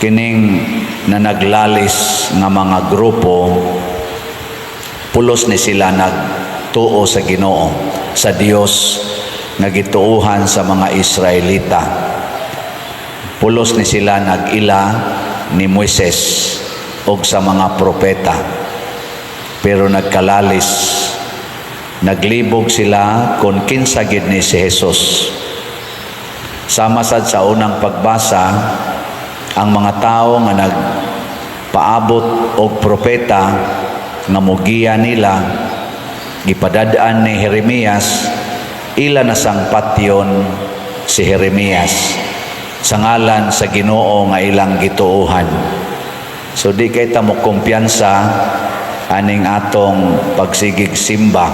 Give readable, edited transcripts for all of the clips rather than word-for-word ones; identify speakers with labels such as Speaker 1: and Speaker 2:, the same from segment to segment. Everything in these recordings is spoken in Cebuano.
Speaker 1: Kining na naglalis nga mga grupo, pulos ni sila nagtuo sa Ginoo, sa Dios nga gituohan sa mga Israelita. Pulos ni sila nag-ila ni Moises og sa mga propeta. Pero nagkalalis, naglibog sila kung kinsa gid ni si Jesus. Sama sad sa unang pagbasa, ang mga tao nga nagpaabot og propeta nga mugiya nila, gipadad-an ni Jeremias, ila na sang patyon si Jeremias sa ngalan sa Ginoo nga ilang gituohan. So di kay ta mo kumpiyansa aning atong pagsigig simba.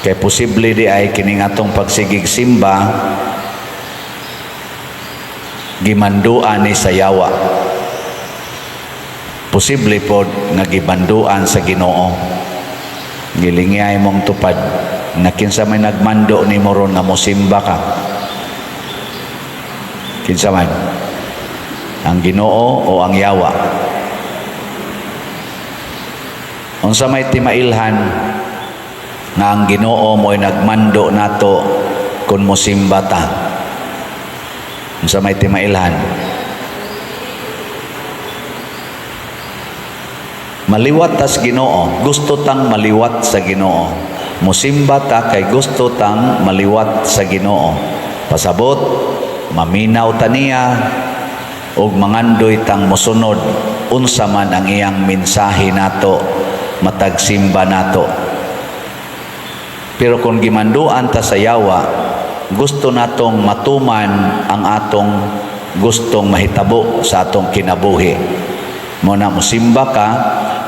Speaker 1: Kay posible di ay kining atong pagsigig simba gimanduan ni sa yawa. Posible pod nga gimanduan sa Ginoo. Gilingay mong tupad na kinsa may nagmando nimo ron nga mosimba ka. Kinsa man? Ang Ginoo o ang yawa? Unsa may timailhan nga ang Ginoo mo'y nagmando nato kung mosimba ta? Unsa may timailhan? Maliwat tas Ginoo, gusto tang maliwat sa Ginoo. Musimba ta kay gusto tang maliwat sa Ginoo. Pasabot, maminaw ta niya ug mangandoy tang mosunod unsa man ang iyang mensahe nato matag simba nato. Pero kung gimanduan ta sa yawa, gusto natong matuman ang atong gustong mahitabo sa atong kinabuhi. Mo na mosimba ka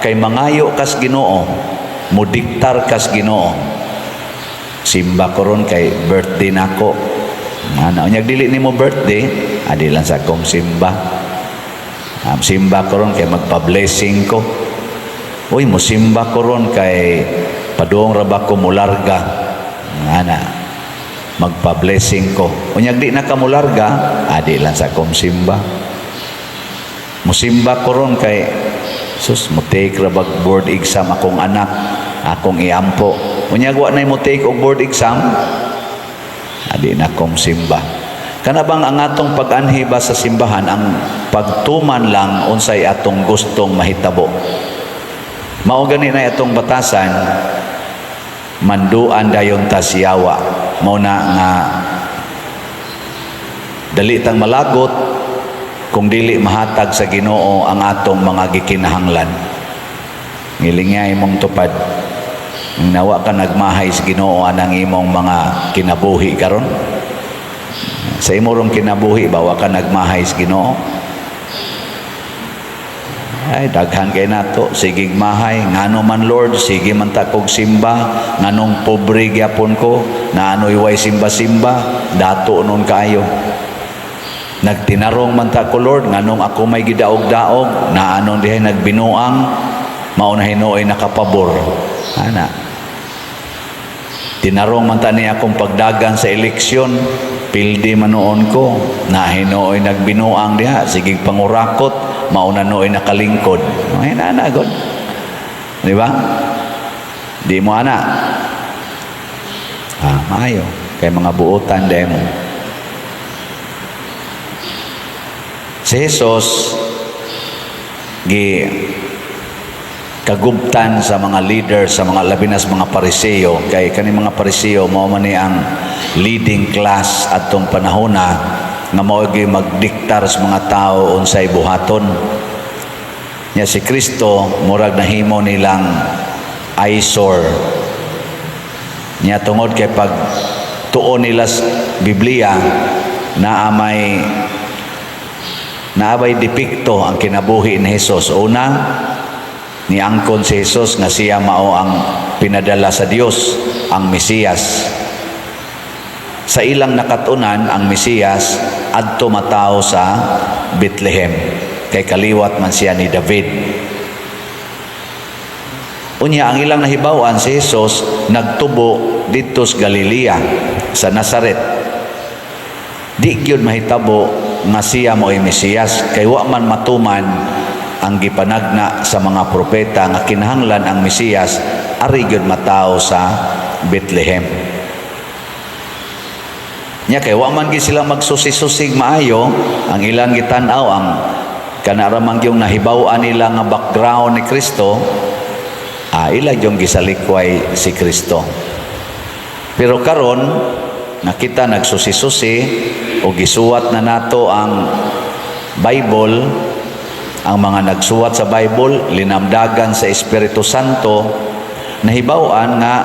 Speaker 1: kay mangayo kas Ginoo, mudiktar kas Ginoo. Simba ko ron kay birthday nako. Ana, unyag dili nimo birthday, adi lang sa akong simba. Simba ko ron kay magpa-blessing ko. Uy, musimba ko ron kay paduong ra ba ko mularga. Ana, magpa-blessing ko. Unyag di na ka mularga, adi lang sa akong simba. Musimba ko ron kay sus, mo take ra bag board exam akong anak, akong iampo. Unyag wa nay mo take og board exam, adi na kong simba. Kana bang ang atong pag-anhi ba sa simbahan, ang pagtuman lang unsay atong gustong mahitabo. Mao gani na atong batasan, manduan dayon ta siyawa. Mao na nga dali tang malagot kung dili mahatag sa Ginoo ang atong mga gikinahanglan. Ngilingay mong tupad. Nawa ka nagmahay sa Ginoo anang imong mga kinabuhi karon. Sa imong kinabuhi ba wa ka nagmahay sa Ginoo? Ay, daghan kay nato, sige mahay, ngano man Lord, sige man ta kog simba, nganong pobre gyapon ko, na ano'y way simba-simba, dato nun kaayo. Nagtinarong man ta ko, Lord, nganong ako may gidaog-daog, na anon dihay nagbinuang, mao na hinuoy nakapabor. Ana. Tinarong man ta ni akong pagdagan sa eleksyon, pildi man noon ko, na hinuoy nagbinuang diha, sige pangurakot, mao na nooy nakalingkod. Ay na na god. Di ba? Di mo ana. Ah, maayo kay mga buotan demo. Si Jesus gi kagubtan sa mga leader, sa mga labinas mga Pariseo, kay kani mga Pariseo mao man ni ang leading class adtong panahona nga mao gyud magdiktar sa mga tao unsay buhaton. Nya si Kristo murag nahimo nilang eyesore. Nya tungod kay pag tuon nila sa Biblia, naa may naabay depekto ang kinabuhi ni Jesus. Una, niangkon si Jesus nga siya mao ang pinadala sa Dios, ang Mesiyas. Sa ilang nakatunan, ang Mesiyas adto matawo sa Bethlehem kay kaliwat man siya ni David. Unya, ang ilang nahibaw-an, si Jesus nagtubo didto sa Galilea, sa Nazaret. Di gyud mahitabo nga siya mo'y Mesiyas kay wa man matuman ang gipanagna sa mga propeta nga kinahanglan ang Mesiyas ari gyud matawo sa Bethlehem. Nya kay wa man gyud sila magsusi-susig maayo, ang ilang gitan-aw ang kana ra man gyung nahibaw-an nila nga background ni Kristo, ila gyung gisalikway si Kristo. Pero karon nakita, nagsusi-susi o gisuwat na nato ang Bible, ang mga nagsuwat sa Bible linamdagan sa Espiritu Santo, nahibaw-an nga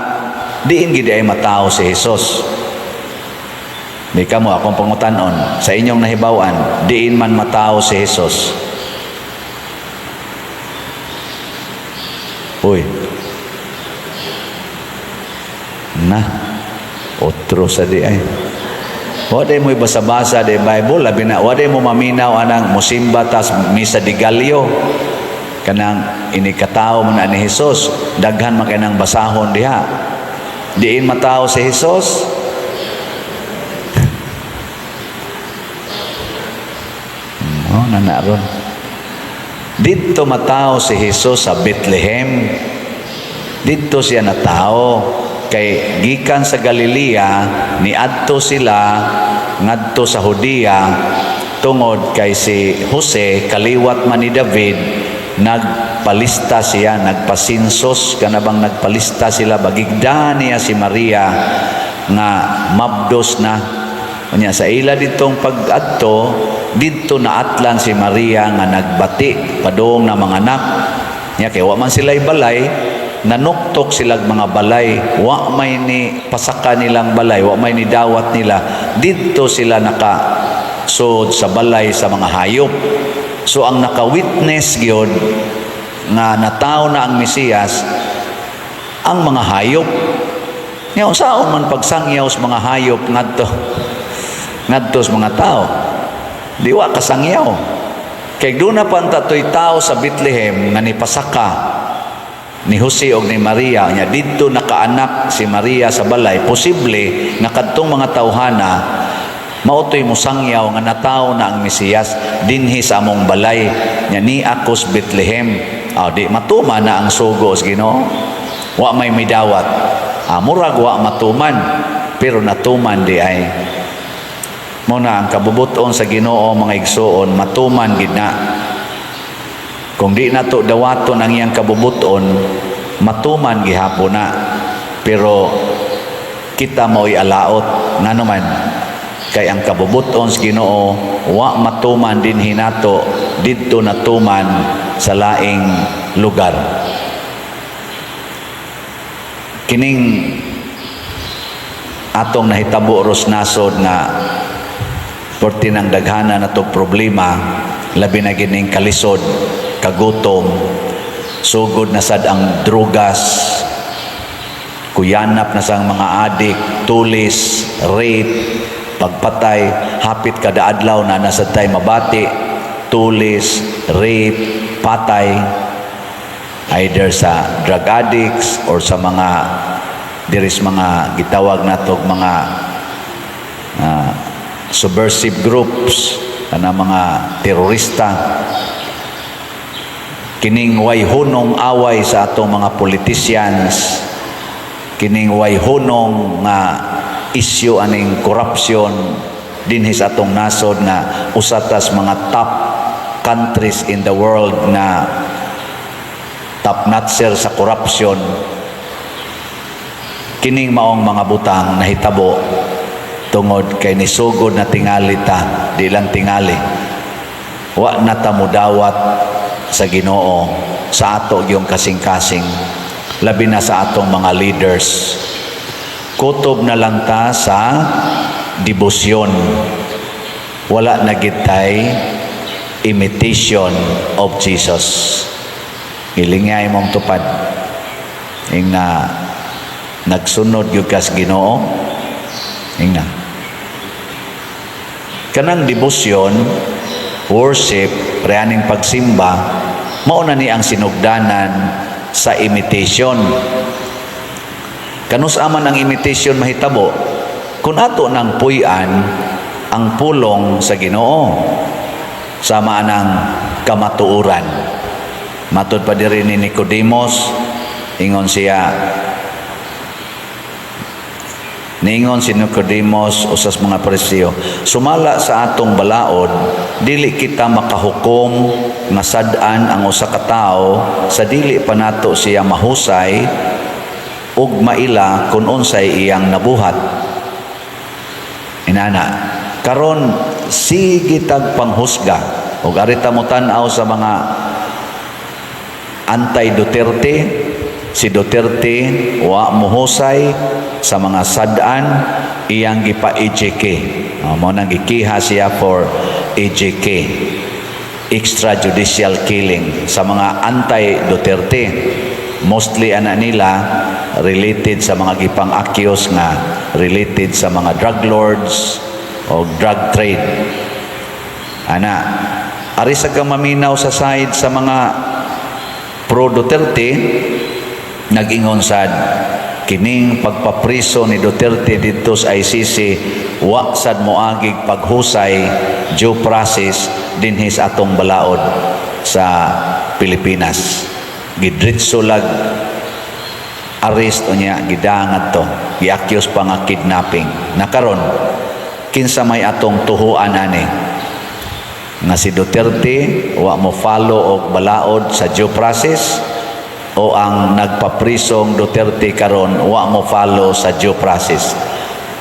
Speaker 1: diin gid ay matawo si Jesus. Di kamo, akong pangutanon, sa inyong nahibaw-an, diin man matawo si Jesus? Uy. Na. Otro sa di ay. Wa day mo basa-basa di Bible, labi na wa day mo maminaw anang musimba tas Misa de Gallo. Kanang inikatao man na ni Jesus, daghan man kay nang basahon diha. Diin matawo si Jesus? Oh, nanaron. Didto matawo si Jesus sa Bethlehem. Didto siya natao kay gikan sa Galilea niadto sila ngadto sa Judea tungod kay si Jose kaliwat man ni David, nagpalista siya, nagpa-census, kana bang nagpalista sila, bagigda niya si Maria nga mabdos na. Unya sa ila ditong pag-adto didto naatlan si Maria nga nagbati padung na mga anak niya kay wa man sila'y balay, nanuktok silag mga balay, wa may ni pasaka nilang balay, wa may ni dawat nila. Didto sila naka sud sa balay sa mga hayop. So ang naka-witness gyud nga natawo na ang Mesiyas, ang mga hayop. Nya unsaon man pagsangyaw sa mga hayop ngadto sa mga tao? Di wa kasangyaw. Kay duna pa ang tatoy tao sa Bethlehem nga nipasaka ni Jose og ni Maria, nya didto nakaanak si Maria sa balay, posible nga kadtong mga tawhana mao to'y musangyaw nga natawo na ang Mesiyas dinhi sa among balay, nya ni akos Bethlehem. Ah, di matuman na ang sugo sa Ginoo? Wa may midawat. Ah, murag wa matuman, pero natuman di ay. Mao na ang kabubuton sa Ginoo, mga igsuon, matuman gid na. Kung di nato dawaton ang iyang kabubuton, matuman gihapon na. Pero kita mao'y alaot. Ngano man? Kay ang kabubuton sa Ginoo wa matuman dinhi nato, didto natuman sa laing lugar. Kining atong nahitabo ros nasod nga porti ng daghana na to problema, labi na gining kalisod, kagutom, sugod na sad ang drugas, kuyanap na sang mga adik, tulis, rape, pagpatay, hapit kada adlaw na nasa tay mabati, tulis, rape, patay, either sa drug addicts or sa mga diris mga gitawag natog mga subversive groups kana mga terorista. Kining way hunong away sa atong mga politicians, kining way hunong nga issue aning corruption dinhi sa atong nasod nga usa tas mga top countries in the world na top notcher sa corruption. Kining maong mga butang nahitabo tungod kay nisugod na tingali ta, di lang tingali, wa na ta mudawat sa Ginoo sa ato yung kasing-kasing, labi na sa atong mga leaders. Kutob na lang ta sa debosyon, wala na gitay imitation of Jesus. Ilingay mong tupad ing na nagsunod gyud kas Ginoo. Ingna kanang debosyon, worship, preaning pagsimba, mao na ni ang sinugdanan sa imitation. Kanus-a man ang imitation mahitabo? Kung ato nang puy-an ang Ang pulong sa Ginoo sama anang kamatuoran. Matud pa diri ni Nicodemos, ingon siya, niingon si Nicodemos, usas mga Pariseo, "Sumala sa atong balaod, dili kita makahukom nga sad-an ang usa ka tawo sa dili pa nato siya mahusay ug maila kung unsay iyang nabuhat." Inana, karon sige tag panghusga ug arita mo tan-aw sa mga anti-Duterte. Si Duterte wa mohusay sa mga sad-an, iyang gipa-EJK. Oh, mao nang gikiha siya for EJK, extrajudicial killing, sa mga anti-Duterte. Mostly ana nila related sa mga gipang-accuse nga related sa mga drug lords o drug trade ana. Ari sa kang maminaw sa side sa mga pro Duterte, nag-ingon sad kining pagpapriso ni Duterte didto sa ICC wa sad moagig paghusay, due process, dinhi sa atong balaod sa Pilipinas. Gidritso lag arrest, unya gidangat to, gi-accuse pa nga kidnapping. Nakaron, kinsa may atong tuhuan ani? Nga si Duterte wa mo follow og balaod sa due process o ang nagpaprisong Duterte karon wa mo follow sa due process?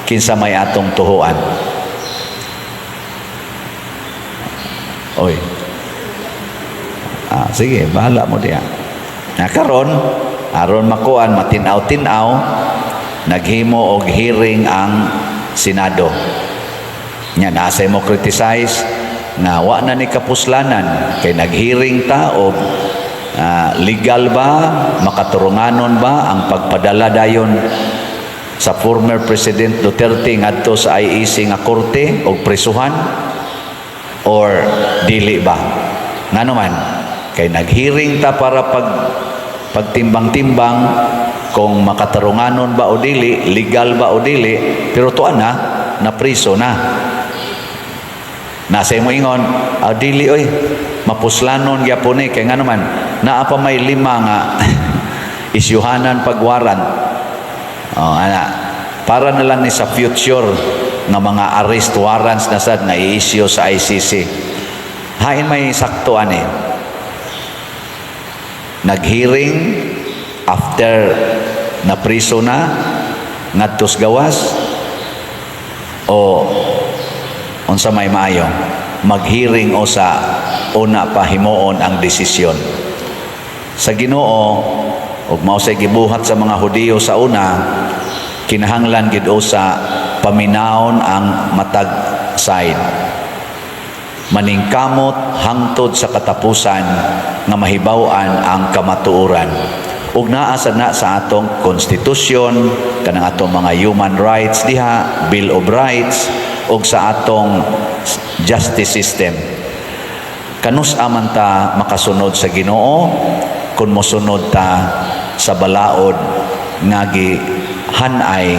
Speaker 1: Kinsa may atong tuhuan? Oy. Ah, sige, bahala mo diya. Na karon, aron makuan matin-aw-tin-aw, naghimo og hearing ang Senado. Nya nasa mo criticize nga wa na ni kapuslanan kay nag-hearing ta og legal ba, makaturunganon ba ang pagpadala dayon sa former President Duterte ngadto sa ICC nga korte og prisuhan or dili ba? Ngano man kay nag-hearing ta para pagtimbang-timbang kung makatarunganon ba o dili, legal ba o dili, pero tuan na, napriso na. Nasa mo ingon, ah, dili oy, mapuslanon gyapon ni kay ngano man naa pa may lima nga isyuhanan pagwarant. Oh, ana. Para na lang ni sa future nga mga arrest warrants na sad nga i-issue sa ICC. Hain may sakto ani? Nag-hearing after na priso na ngadtos gawas o unsa may maayo, mag-hearing o sa una pa himuon ang desisyon sa Ginoo? Ug mao say gibuhat sa mga Hudiyo sa una, kinahanglan gid sa paminawon ang matag side, maningkamot hangtod sa katapusan nga mahibaw-an ang kamatuoran. Ug naa sad na sa atong konstitusyon, kanang atong mga human rights diha, Bill of Rights, ug sa atong justice system. Kanus-a man ta makasunod sa Ginoo kung mosunod ta sa balaod nga gihanay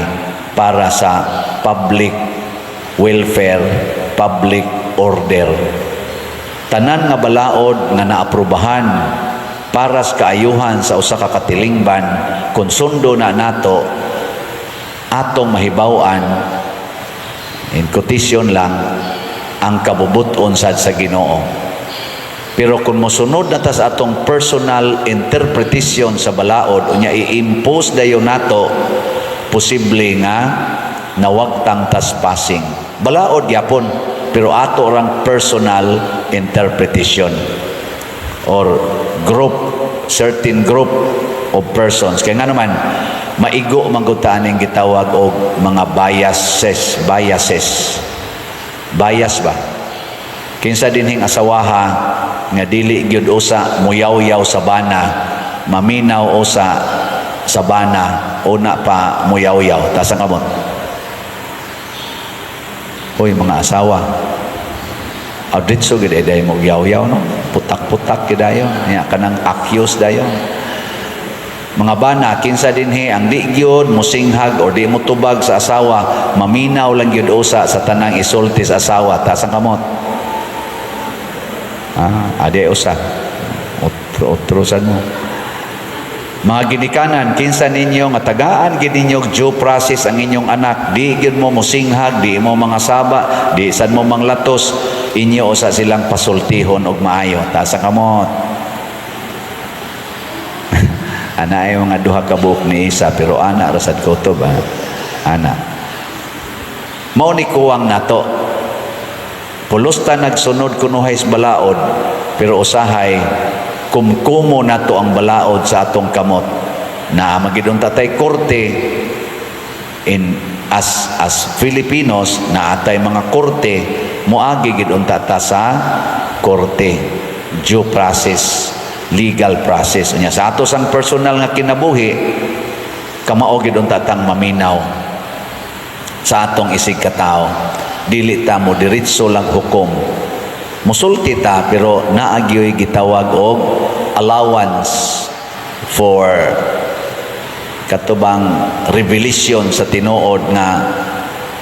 Speaker 1: para sa public welfare, public order? Tanan nga balaod nga naaprubahan para sa kaayuhan sa usa ka katilingban, kung sundo na nato, atong mahibaw-an, in quotation lang, ang kabubuton sad sa Ginoo. Pero kung mosunod na ta sa atong personal interpretation sa balaod, unya i-impose dayon nato, posible nga nawagtang tas passing. Balaod gyapon, pero ato orang personal interpretation or group, certain group of persons. Kaya nga naman, maigo man gud ta aning gitawag og mga biases, biases. Bias ba? Kinsa dinhing asawaha nga dili gyud usa muyaw-yaw sa bana, maminaw usa sa bana, una pa muyaw-yaw? Taas ang kamot. Hoy, mga asawa. Adritso gid ay mo yaw-yaw, no? Putak-putak gid dayon. Nya kanang accuse dayon. Mga bana, kinsa dinhi ang di gyud mosinghag or di mo tubag sa asawa, maminaw lang gyud usa sa tanang isulti sa asawa? Taas ang kamot. Ah, adi usa. Otro, otro sad mo. Mga ginikanan, kinsa ninyo nga tagaan gid ninyo due process ang inyong anak, di gyud mo mosinghag, di mo mga saba, di sad mo manglatos, inyo usa silang pasultihon og maayo? Taas ang kamot. Ana ay mga duha ka buok ni isa, pero ana ra sad ko to ba? Ana. Mao ni kuwang nato. Pulos ta nagsunod kunuhay sa balaod, pero usahay kumkumo nato ang balaod sa atong kamot. Na magidong tatay korte in as Filipinos na atay mga korte, moagi gid unta ta sa korte, due process, legal process. Unya sa ato sang personal nga kinabuhi, kamao gid unta tang maminaw sa atong isig katao. Dili ta mo diretso lang hukom. Musulti ta, pero naa gyoy gitawag og allowance for katubang revelation sa tinuod nga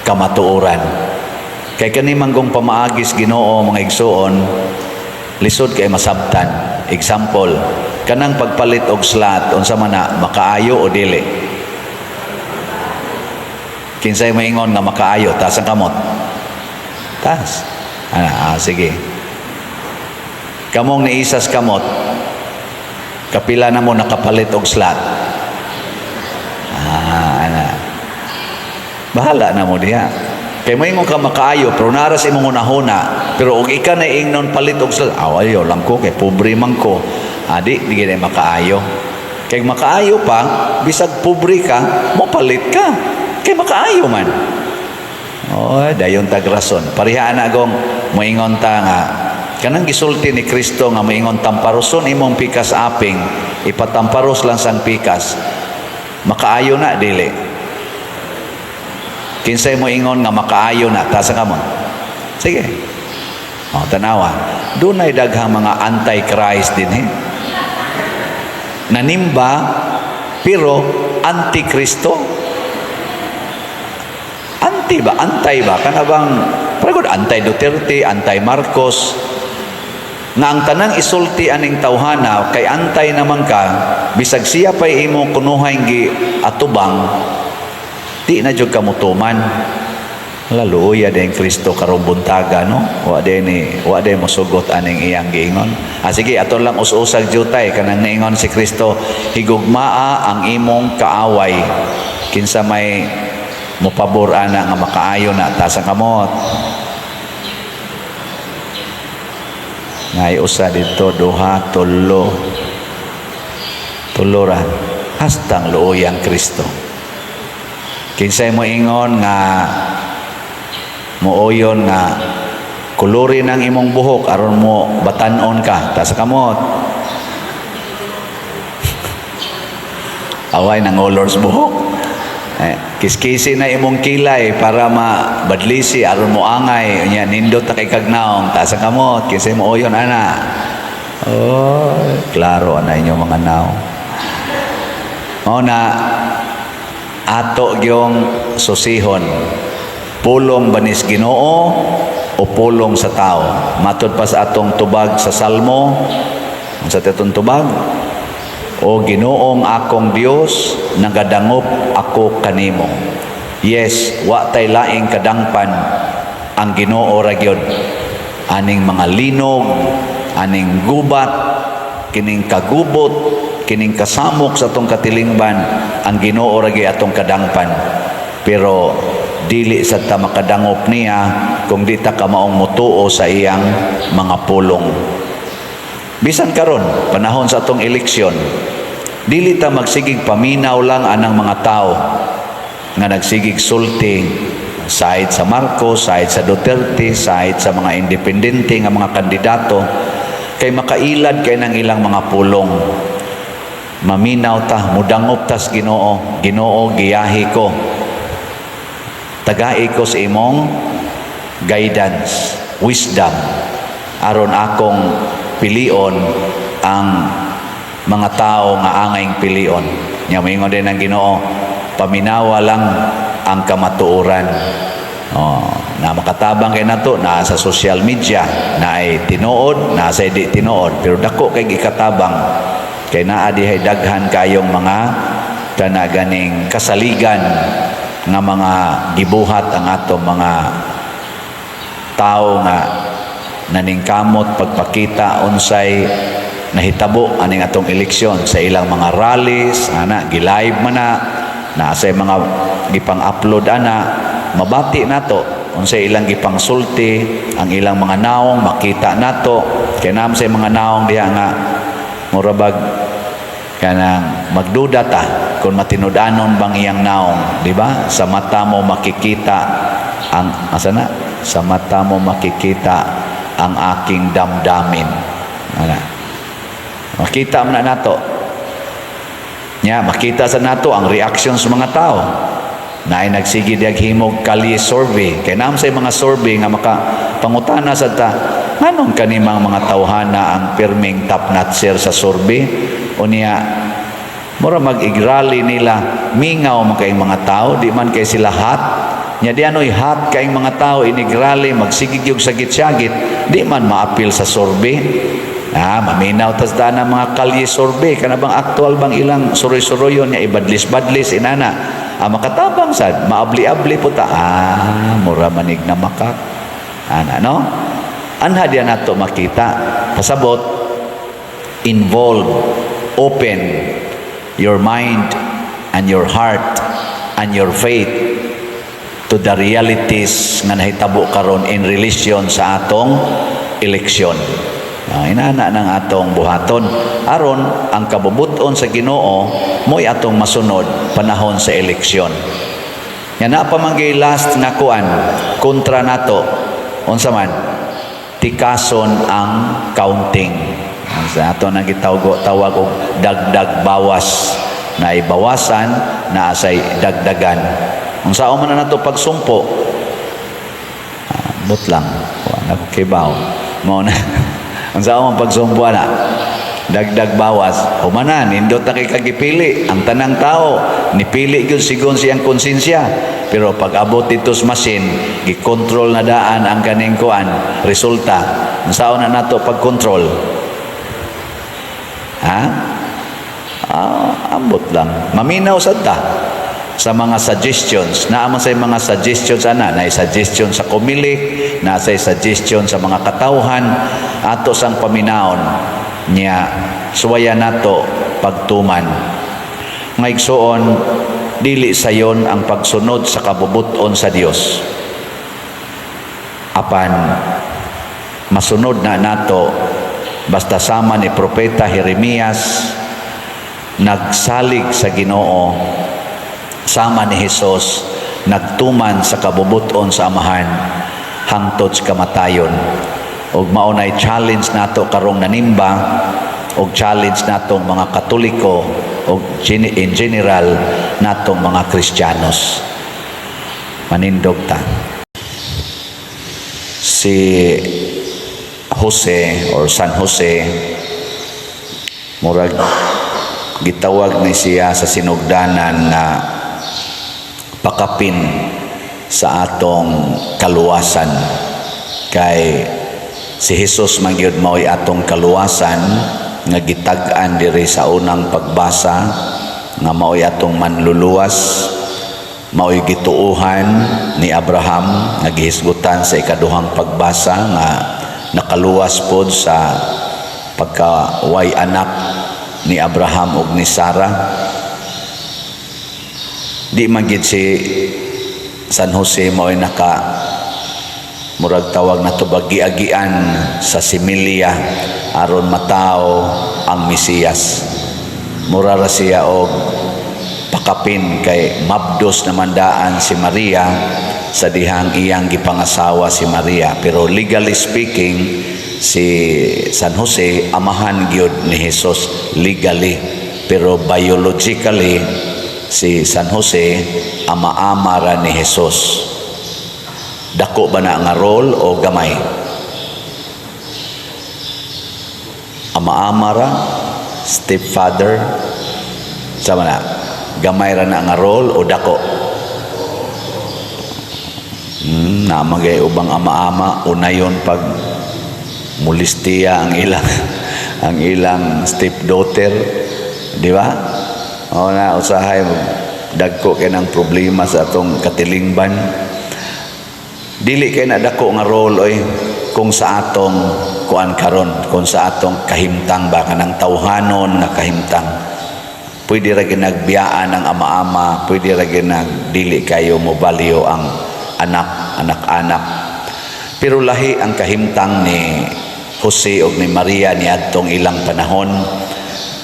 Speaker 1: kamatuoran. Kay kani manggong pamaagis Ginoo, mga igsuoon, lisod kay masabtan. Example, kanang pagpalit og slot, unsa man na, makaayo o dili? Kinsay maingon nga makaayo? Taas ang kamot. Taas. Ah, ah, sige. Kamong niisas kamot, kapila na mo nakapalit og slot? Ah, ana. Bahala na mo diha. Kay moingon ka makaayo, pero naras imong hunahuna, pero og ika na ingnon palit og slot, aw, ayo lang ko kay pobre man ko. Adi, di gid makaayo. Kay makaayo pa, bisag pobre ka, mo palit ka. Kay makaayo man. Oh, dayon tag rason. Pareha na gong moingon ta nga kanang gisulti ni Kristo nga moingon tamparoson imong pikas aping, ipatamparos lang sang pikas. Makaayo na, dili? Kinsay mo ingon nga makaayo na? Taas ang kamot. Sige. O, tanawa. Dunay daghang mga anti-Christ din eh. Nanimba, pero anti-Kristo. Anti ba? Antay ba? Kana bang, parang anti-Duterte, anti-Marcos, nga ang tanang isulti aning tawhana kay antay naman ka, bisag siya pa'y imong kunuhay gi atubang, di na jud ka mutuman. Laluya din Kristo karong buntaga, no? Wa din ni wa din mosugot aning iyang giingon. Ah, sige, ato lang us-usag jutay kanang niingon si Kristo, "Higugmaa ang imong kaaway." Kinsa may mopabor ana nga makaayo na? Taas ang kamot. Ngay usa dito, duha, tulo. Tulo ra. Hastang luoyang Kristo. Kinsay mo ingon nga mooyon nga kulurin ang imong buhok aron mo batanon ka? Taas kamot. Away nang olors buhok. Eh, kiskisi na imong kilay para mabadlisi aron mo angay unya nindot ta kay kagnaong. Taas ang kamot. Kinsay mo oyon ana? Oh, klaro ana inyo mga naong. Mao na ato gyong susihon, pulong ba nis Ginoo o pulong sa tao? Matod pa sa atong tubag sa Salmo, sa atong tubag, "O Ginoong akong Dios, nagadangop ako kanimo." Yes, wa tay laing kadangpan, ang Ginoo ra gyud. Aning mga linog, aning gubat, kining kagubot, kining kasamok sa atong katilingban, ang Ginoo ra gyud atong kadangpan. Pero dili sa ta makadangop niya kung di ta kamaong mutuo sa iyang mga pulong. Bisan karon, panahon sa atong eleksyon, dili ta magsigig paminaw lang anang mga tao nga nagsigig sulti side sa Marcos, side sa Duterte, side sa mga independente nga mga kandidato, kay makailad kay ng ilang mga pulong. Maminaw ta, mudangop tas Ginoo. "Ginoo, giyahi ko. Tagai ko sa imong guidance, wisdom, aron akong pilion ang mga tao nga angayng pilion. Nya moingon din ang Ginoo, paminawa lang ang kamatuoran. Oh, na makatabang kay nato na sa social media na ay tinuod, na sa di tinuod, pero dako kay gikatabang kay naa dihay daghan kayong mga kana ganing kasaligan nga mga gibuhat ang atong mga tao nga naningkamot pagpakita unsay nahitabo aning atong eleksyon sa ilang mga rallies ana, gi-live man na naa sa mga gipang-upload ana. Mabati nato unsay ilang gipangsulti, ang ilang mga naong makita nato kay naa sa mga naong diha nga mura bag kanang magduda ta kung matinud-anon bang iyang naong, di ba? Sa mata mo makikita ang asa na, sa mata mo makikita ang aking damdamin ana. Makita man na nato nya, makita sa nato ang reaction sa mga tao na ay nagsige diag himog kalye survey, kay naa sa mga survey nga maka pangutana sa ta, nganong kanimang mga tawhana ang pirming top notcher sa survey? Unya mura mag-igrally nila, mingaw man kayong mga tao, di man kay sila hot. Nya di ano'y hot kayong mga tao inigrally, magsigig yung sagit-sagit, di man maapil sa survey. Ah, maminaw tas daan ang mga kalye survey, kana bang actual bang ilang suroy-suroyon niya, ibadlis-badlis inana. Ah, makatabang sad, maabli-abli po ta. Ah, mura manig na makak. Ana, no? Anha diya nato makita. Pasabot, involve, open your mind and your heart and your faith to the realities nga nahitabo karon in relation sa atong eleksyon. Ah, inana ng atong buhaton aron ang kabubuton sa Ginoo mo'y atong masunod panahon sa eleksyon. Nga naa pa man gyud last nga kuan kontra nato, unsa man? Tikason ang counting. Sa ato nang gitawag tawag og dagdag bawas, na ibawasan na asay dagdagan. Unsa man na nato pagsumpo? Ah, but lang wa na ko kibaw mao na unsa man pagsumpo na dagdag bawas. Humana, nindot na kay kagipili ang tanang tao, nipili gyud sigon siyang konsensya, pero pag abot dito sa machine, gikontrol na daan ang kaning kuan resulta. Unsaon na nato pagkontrol, ha? Ah, ambot lang, maminaw sad ta sa mga suggestions. Naa man say mga suggestions ana, na suggestion sa Comelec, na say suggestion sa mga katawhan. Ato sang paminaon niya, suwaya nato pagtuman. Nga igsuon, dili sayon ang pagsunod sa kabubuton sa Dios, apan masunod na nato basta sama ni Propeta Jeremias, nagsalig sa Ginoo, sama ni Hesus, nagtuman sa kabubuton sa Amahan hangtod sa kamatayon. Ug mao nay challenge nato karong nanimba og challenge natong mga Katoliko og in general natong mga Kristiyanos. Manindog ta. Si Jose or San Jose, murag gitawag ni siya sa sinugdanan na pakapin sa atong kaluwasan, kay si Jesus man gyud mao'y atong kaluwasan nga gitag-an diri sa unang pagbasa nga mao'y atong manluluwas, mao'y gituohan ni Abraham nga gihisgutan sa ikaduhang pagbasa nga nakaluwas pod sa pagkaway anak ni Abraham ug ni Sarah. Di man gid si San Jose mao'y naka murag tawag na to giagian sa similya aron matao ang Mesiyas. Mura ra siya og pakapin kay mabdos naman daan si Maria sa dihang iyang gipangasawa si Maria, pero legally speaking, si San Jose amahan gyud ni Jesus legally, pero biologically si San Jose ama-ama ra ni Jesus. Dako ba na nga role o gamay? Ama-ama ra. Stepfather? Sama na, gamay ra na nga role o dako? Namagay ubang ama-ama unayon pag mulistiya ang ilang stepdaughter, di ba? O na usahay dagko kay ng problema sa atong katilingban. Dili kay na dako nga role oy, kung sa atong kuan karon, kung sa atong kahimtang ba, kanang tawhanon nga kahimtang, pwede ra ginagbiyaan ang ama-ama, pwede ra ginag dili kayo mobalyo ang anak, anak-anak. Pero lahi ang kahimtang ni Jose ug ni Maria niadtong ilang panahon,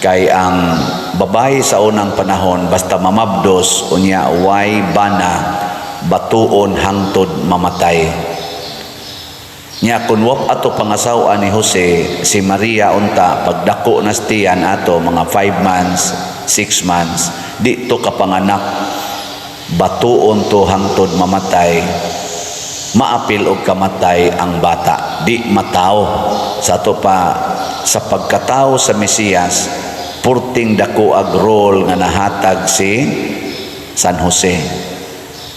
Speaker 1: kay ang babae sa unang panahon, basta mamabdos unya way bana, batuon hangtod mamatay. Nya kun wa ato pangasawa ni Jose si Maria unta, pagdako na tiyan ato mga 5 months, 6 months, di to kapanganak, batuon to hangtod mamatay. Maapil og kamatay ang bata, di matao. Sa ato pa, sa pagkatao sa Mesiyas, purting dako ag role nga nahatag si San Jose,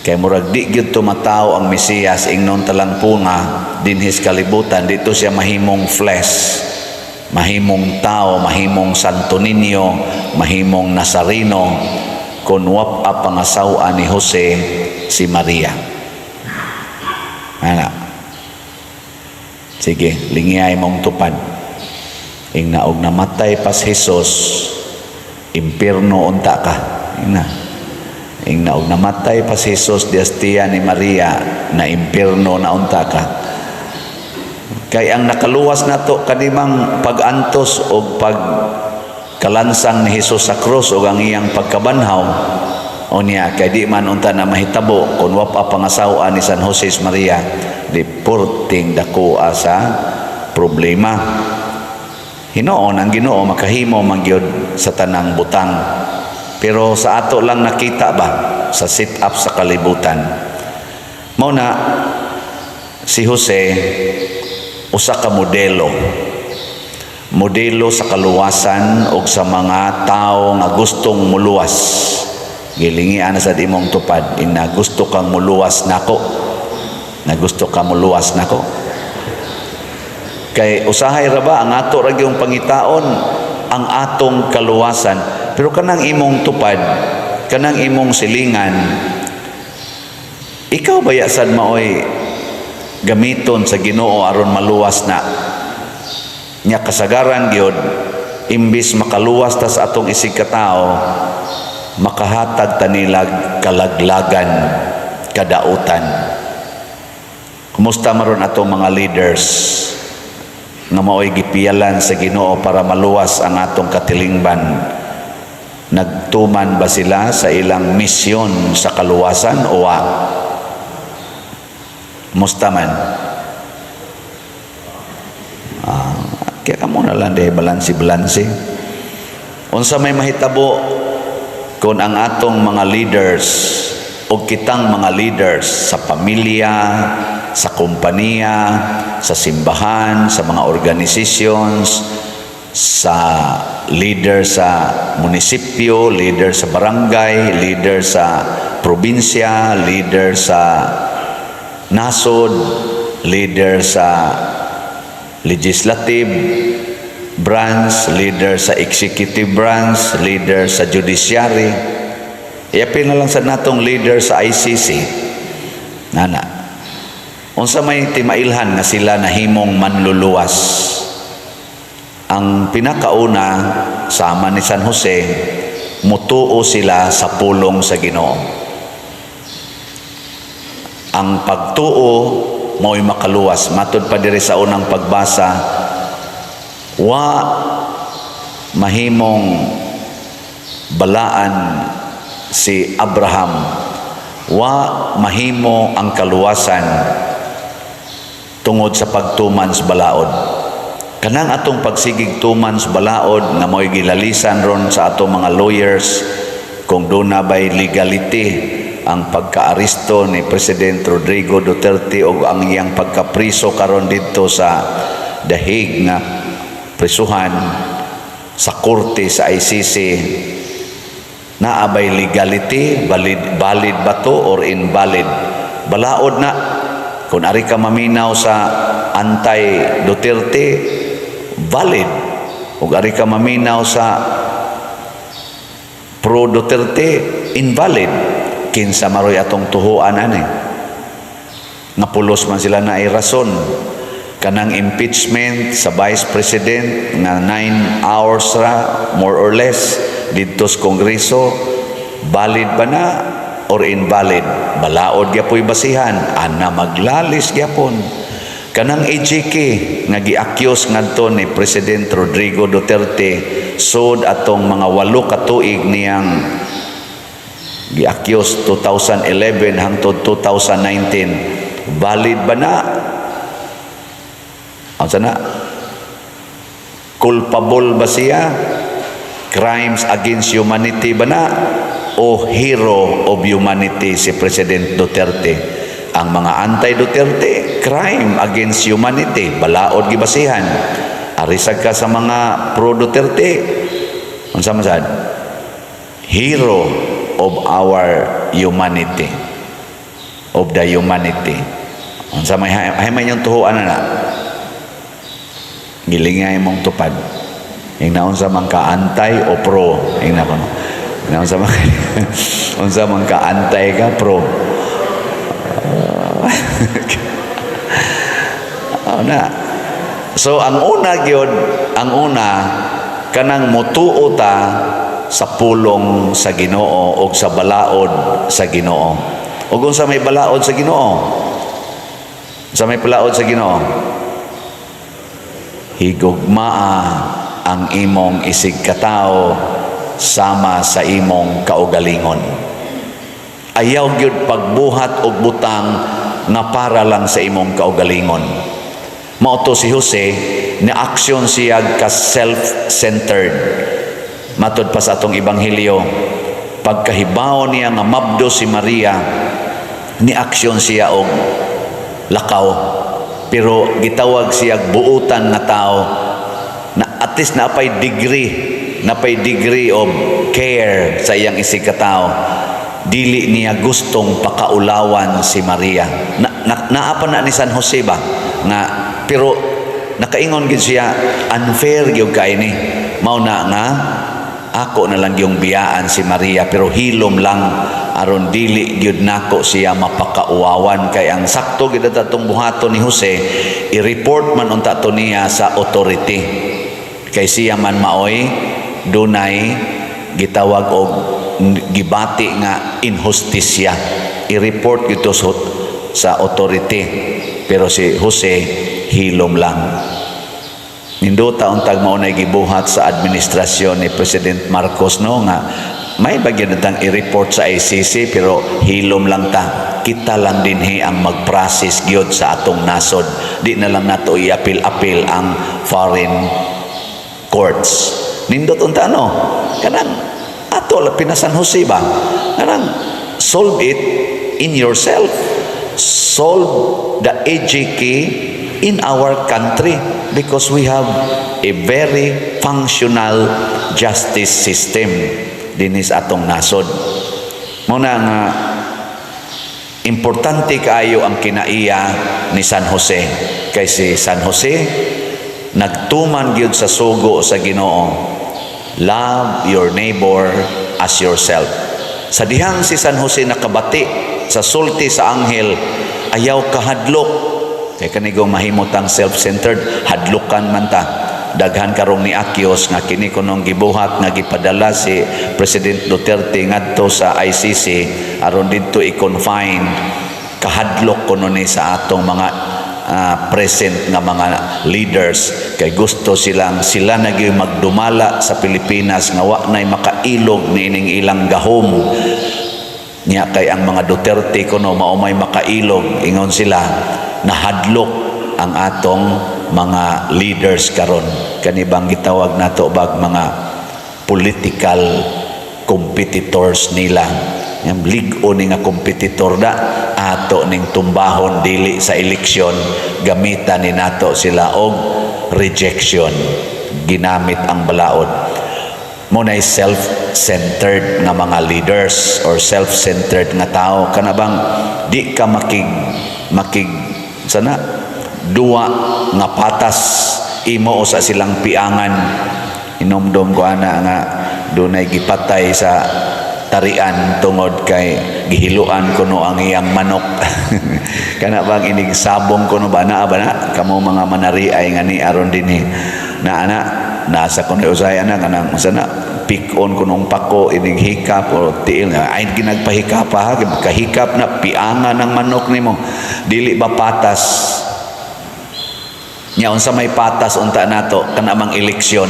Speaker 1: kay murag di gyud tumatao ang Mesiyas, ingnon talang punga dinhis kalibutan, dito siya mahimong flesh, mahimong tao, mahimong Santo Niño, mahimong Nazareno, kung wa pa pangasawa ni Jose si Maria. Ana. Sige, lingiyay mong tupad. Ingna og namatay pas Jesus, impierno unta ka. Ingna. Ingna og namatay pas Jesus diastiya ni Maria, na impierno na unta ka. Kay ang nakaluwas nato kanimang pag-antos o pag kalansang ni Jesus sa krus o ang iyang pagkabanhaw unya, kay di man unta na mahitabo kung wa pa pangasawa ni San Jose Maria, di purting dako sa problema. Hinoon ang Ginoo makahimo man gyud sa tanang butang, pero sa ato lang nakita ba sa sit up sa kalibutan. Mao na si Jose usa ka modelo, modelo sa kaluwasan og sa mga tao nga gustong muluwas. Gilingian na sa imong tupad ina, gusto kang muluwas nako, na gusto ka muluwas nako. Kay usahay ra ba ang ato ra gyung pangitaon ang atong kaluwasan, pero kanang imong tupad, kanang imong silingan, ikaw baya sad maoy gamiton sa Ginoo aron maluwas na nya? Kasagaran gyud, imbis makaluwas ta sa atong isig katao, makahatag ta nilag kalaglagan, kadautan. Kumusta maron atong mga leaders nga maoy gipiyalan sa Ginoo para maluwas ang atong katilingban? Nagtuman ba sila sa ilang misyon sa kaluwasan o wa? Kumusta man? Ah, kaya kamo na lang dahil balansi-balansi. Unsa may mahitabo kung ang atong mga leaders o kitang mga leaders sa pamilya, sa kompanya, sa simbahan, sa mga organizations, sa leader sa munisipyo, leader sa barangay, leader sa probinsya, leader sa nasod, leader sa legislative branch, leader sa executive branch, leader sa judiciary. Iapil na lang sa natong leader sa ICC. Nana. Unsa may timailhan nga sila nahimong manluluwas? Ang pinakauna, sama ni San Jose, mutuo sila sa pulong sa Ginoo. Ang pagtuo mao'y makaluwas. Matod pa diri sa unang pagbasa, wa mahimong balaan si Abraham, wa mahimo ang kaluwasan tungod sa pagtuman sa balaod. Kanang atong pagsigig tuman sa balaod nga mo'y gilalisan ron sa atong mga lawyers kung duna bay legality ang pagkaaresto ni President Rodrigo Duterte o ang iyang pagkapriso karon didto sa The Hague nga prisuhan. Sa korte sa ICC, naa bay legality? Valid, valid ba to or invalid? Balaod na. Kung ari ka maminaw sa anti Duterte, valid. Ug ari ka maminaw sa pro Duterte, invalid. Kinsa maroy atong tuhuan ani? Nga pulos man sila na ay rason. Kanang impeachment sa vice president nga 9 hours ra more or less didto sa Kongreso, valid ba na or invalid? Balaod gyapoy basihan ana, maglalis gyapon. Kanang EJK nga gi-accuse ngadto ni President Rodrigo Duterte sud atong mga 8 ka tuig niyang gi-accuse, 2011 hangtod 2019, valid ba na? Unsa na? Culpable ba siya? Crimes against humanity ba na? O hero of humanity si President Duterte? Ang mga anti-Duterte, crime against humanity, balaod gibasihan. Arisag ka sa mga pro-Duterte, unsa man sad? Hero of our humanity. Of the humanity. Unsa may hay may inyong tuhuan na? Gilingay mong tupad. Ingna unsa man ka, anti o pro? Ingna ko, no. Ingna unsa man ka, anti ka, pro? Oh, na. So ang una gyud, ang una kanang mutuo ta sa pulong sa Ginoo og sa balaod sa Ginoo. Ug unsa may balaod sa Ginoo? Sa may balaod sa Ginoo? Higugmaa ang imong isig katawo sama sa imong kaugalingon. Ayaw gyud pagbuhat og butang nga para lang sa imong kaugalingon. Mao to si Jose, ni aksyon siya ka self-centered. Matod pa sa atong ebanghelyo, pagkahibaw niya nga mabdo si Maria, ni aksyon siya og lakaw. Pero gitawag siya buutan nga tao na at least napay degree of care sa iyang isig katao. Dili niya gustong pakaulawan si Maria. Na, naa pa na ni San Jose ba nga, pero nakaingon gid siya, unfair gyud kay ni, mao na nga ako na lang yung biyaan si Maria, pero hilom lang aron dili gyud nako siya mapakauwawan, kay ang sakto gyud atong buhaton ni Jose, i-report man unta to niya sa authority, kay siya man maoy dunay gitawag og gibati nga inhustisya. I-report gito sa authority, pero si Jose hilom lang. Nindota untag mao nay gibuhat sa administrasyon ni President Marcos, no, nga may bagyan natang i-report sa ICC, pero hilom lang ta. Kita lang dinhi ang mag-process gyud sa atong nasod. Di na lang nato i-appeal-appeal ang foreign courts. Nindot unta, no? Kanang ato labi na San Jose ba? Kanang solve it in yourself. Solve the EJK in our country because we have a very functional justice system dinhi sa atong nasod. Mao na nga importante kaayo ang kinaiya ni San Jose, kay si San Jose nagtuman gyud sa sugo sa Ginoo: "Love your neighbor as yourself." Sa dihang si San Jose nakabati sa sulti sa anghel, ayaw kahadlok, kay kanigong mahimutang self-centered, hadlukan man ta. Daghan karong ni Akyos nga kini kunong gibuhat nga gipadala si President Duterte ngadto sa ICC aron didto i-confine, kahadlok kuno ni sa atong mga present nga mga leaders, kay gusto silang sila na gyud magdumala sa Pilipinas nga wa nay makailog niining ilang gahom niya, kay ang mga Duterte kuno mao may makailog, ingon sila. Nahadlok ang atong mga leaders karon, kani bang gitawag nato bag mga political competitors nila. Yang lig-o ni nga competitor da, ato ning tumbahon dili sa eleksyon, gamitan ni nato sila og rejection. Ginamit ang balaod. Mo nay self-centered nga mga leaders or self-centered nga tao, kana bang di ka makig makig sana duwa nga patas imo o sa silang piangan. Inomdom ko ana nga dunay gipatay sa tarian tungod kay gihiluan kuno ang iyang manok. Kana bang inig sabong kuno ba? Naa ba na kamo mga manariay nga ni aron dinhi na ana nasa kuno usahay ana kanang unsa na pick on kunong pako, inig hikap o tiil nga ay ginagpahikap pa ha, kahikap na piangan ng manok nimo. Dili ba patas nya? Unsa may patas unta nato kana mang eleksyon?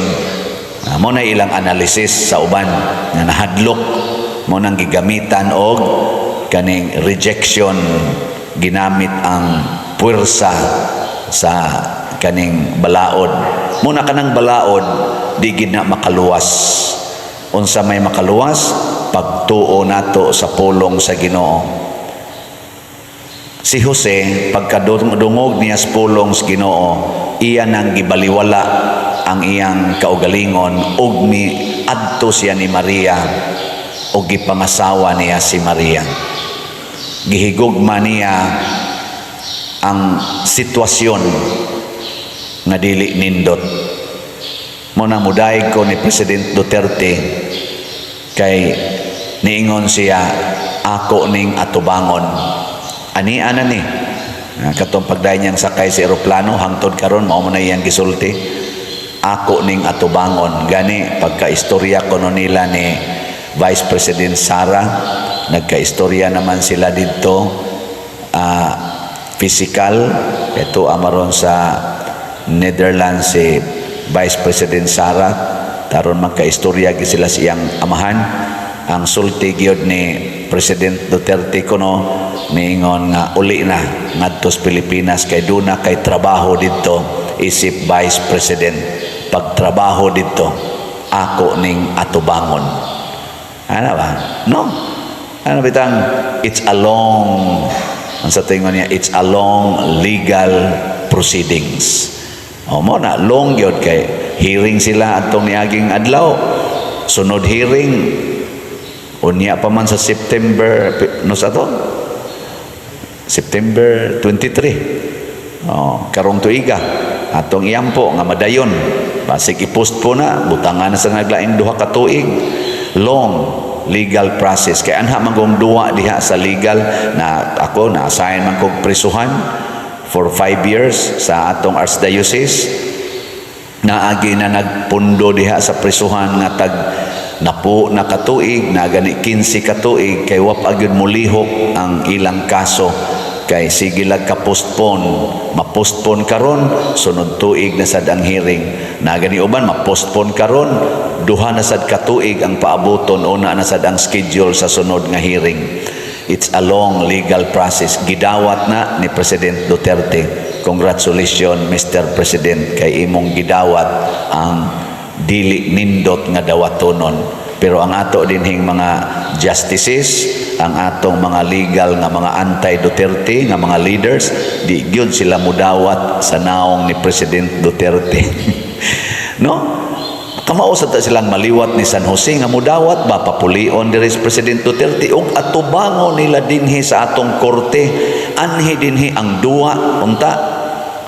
Speaker 1: Ah, mo na ilang analysis sa uban nga nahadlok mo nang gigamitan og kaning rejection, ginamit ang puwersa sa kaning balaod. Mo na kanang balaod di gid na makaluwas. Unsa may makaluwas? Pagtuo nato sa pulong sa Ginoo. Si Jose, pagkadungog niya sa pulong sa Ginoo, iya nang gibaliwala ang iyang kaugalingon ug mi adto siya ni Maria ug gipangasawa niya si Maria. Gihigugma niya ang sitwasyon nga dili nindot. Mo na mudayeg ko ni President Duterte kay niingon siya, "Ako ning atubangon." Ani ana ni. Ah, katong pagdayon niyang sakay sa eroplano hangtod karon mao man na iyang gisulti. "Ako ning atubangon." Gani pagka-istorya kuno nila ni Vice President Sara, nagka-istorya naman sila didto physical. Ito amaron sa Netherlands si Vice President Sara taron magka-istorya gyud sila sa iyang amahan. Ang sulti gyud ni President Duterte kuno, niingon nga uli na ngadto sa Pilipinas kay duna kay trabaho didto isip Vice President. Pagtrabaho didto, ako ning atubangon. Ano ba? No, ano bitang it's a long, ang sa tingon niya, it's a long legal proceedings. O mo na long gyud kay hearing sila atong niaging adlaw, sunod hearing unya pa man sa September, no, sa to September 23, oh, karong tuiga atong iyampo nga madayon. Basig i-postpone na, butangan na sa naglaing 2 ka tuig. Long legal process kay anha man kung duwa diha sa legal na ako na assign man kog prisuhan for 5 years sa atong archdiocese. Naagi na nagpundo diha sa prisuhan nga tag napo na katuig na gani, 15 katuig, kay wa pa gyud molihok ang ilang kaso kay sige lag ka postpone. Ma-postpone karon, sunod tuig na sad ang hearing. Na gani uban ma-postpone karon, 2 na sad katuig ang paabuton, una na sad ang schedule sa sunod nga hearing. It's a long legal process. Gidawat na ni President Duterte. Congratulations, Mr. President, kay imong gidawat ang dili nindot nga dawatonon. Pero ang ato dinhing mga justices, ang atong mga legal nga mga anti-Duterte nga mga leaders, di gyud sila mudawat sa naong ni President Duterte, no? Kamao sa ta silang maliwat ni San Jose nga mudawat ba, papulion diri si President Duterte ug atubangon nila dinhi sa atong korte, anhi dinhi ang duwa unta.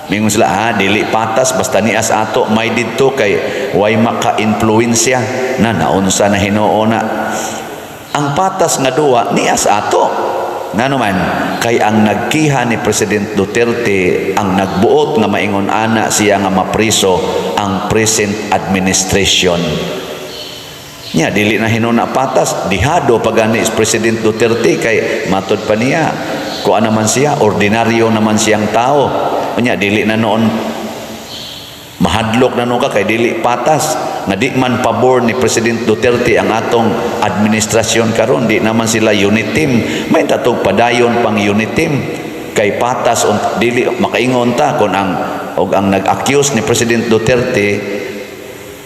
Speaker 1: Mingon sila, "Ah, dili patas, basta nias ato may didto kay way maka-influensya na." Naunsa na hinuon na ang patas nga duwa nias ato? Ngano man kay ang nagkiha ni President Duterte, ang nagbuot nga maingon ana siya nga mapriso, ang present administration nya. Dili na hinuon na patas. Dihado pa gani si President Duterte kay matod pa niya kuan naman siya, ordinaryo naman siyang tao. Unya dili na noon mahadlok na noon ka kay dili patas nga di man pabor ni President Duterte ang atong administrasyon karon. Di naman sila unit team. May tatog padayon pang unit team kay patas dili makaingon ta kon ang og ang nag-accuse ni President Duterte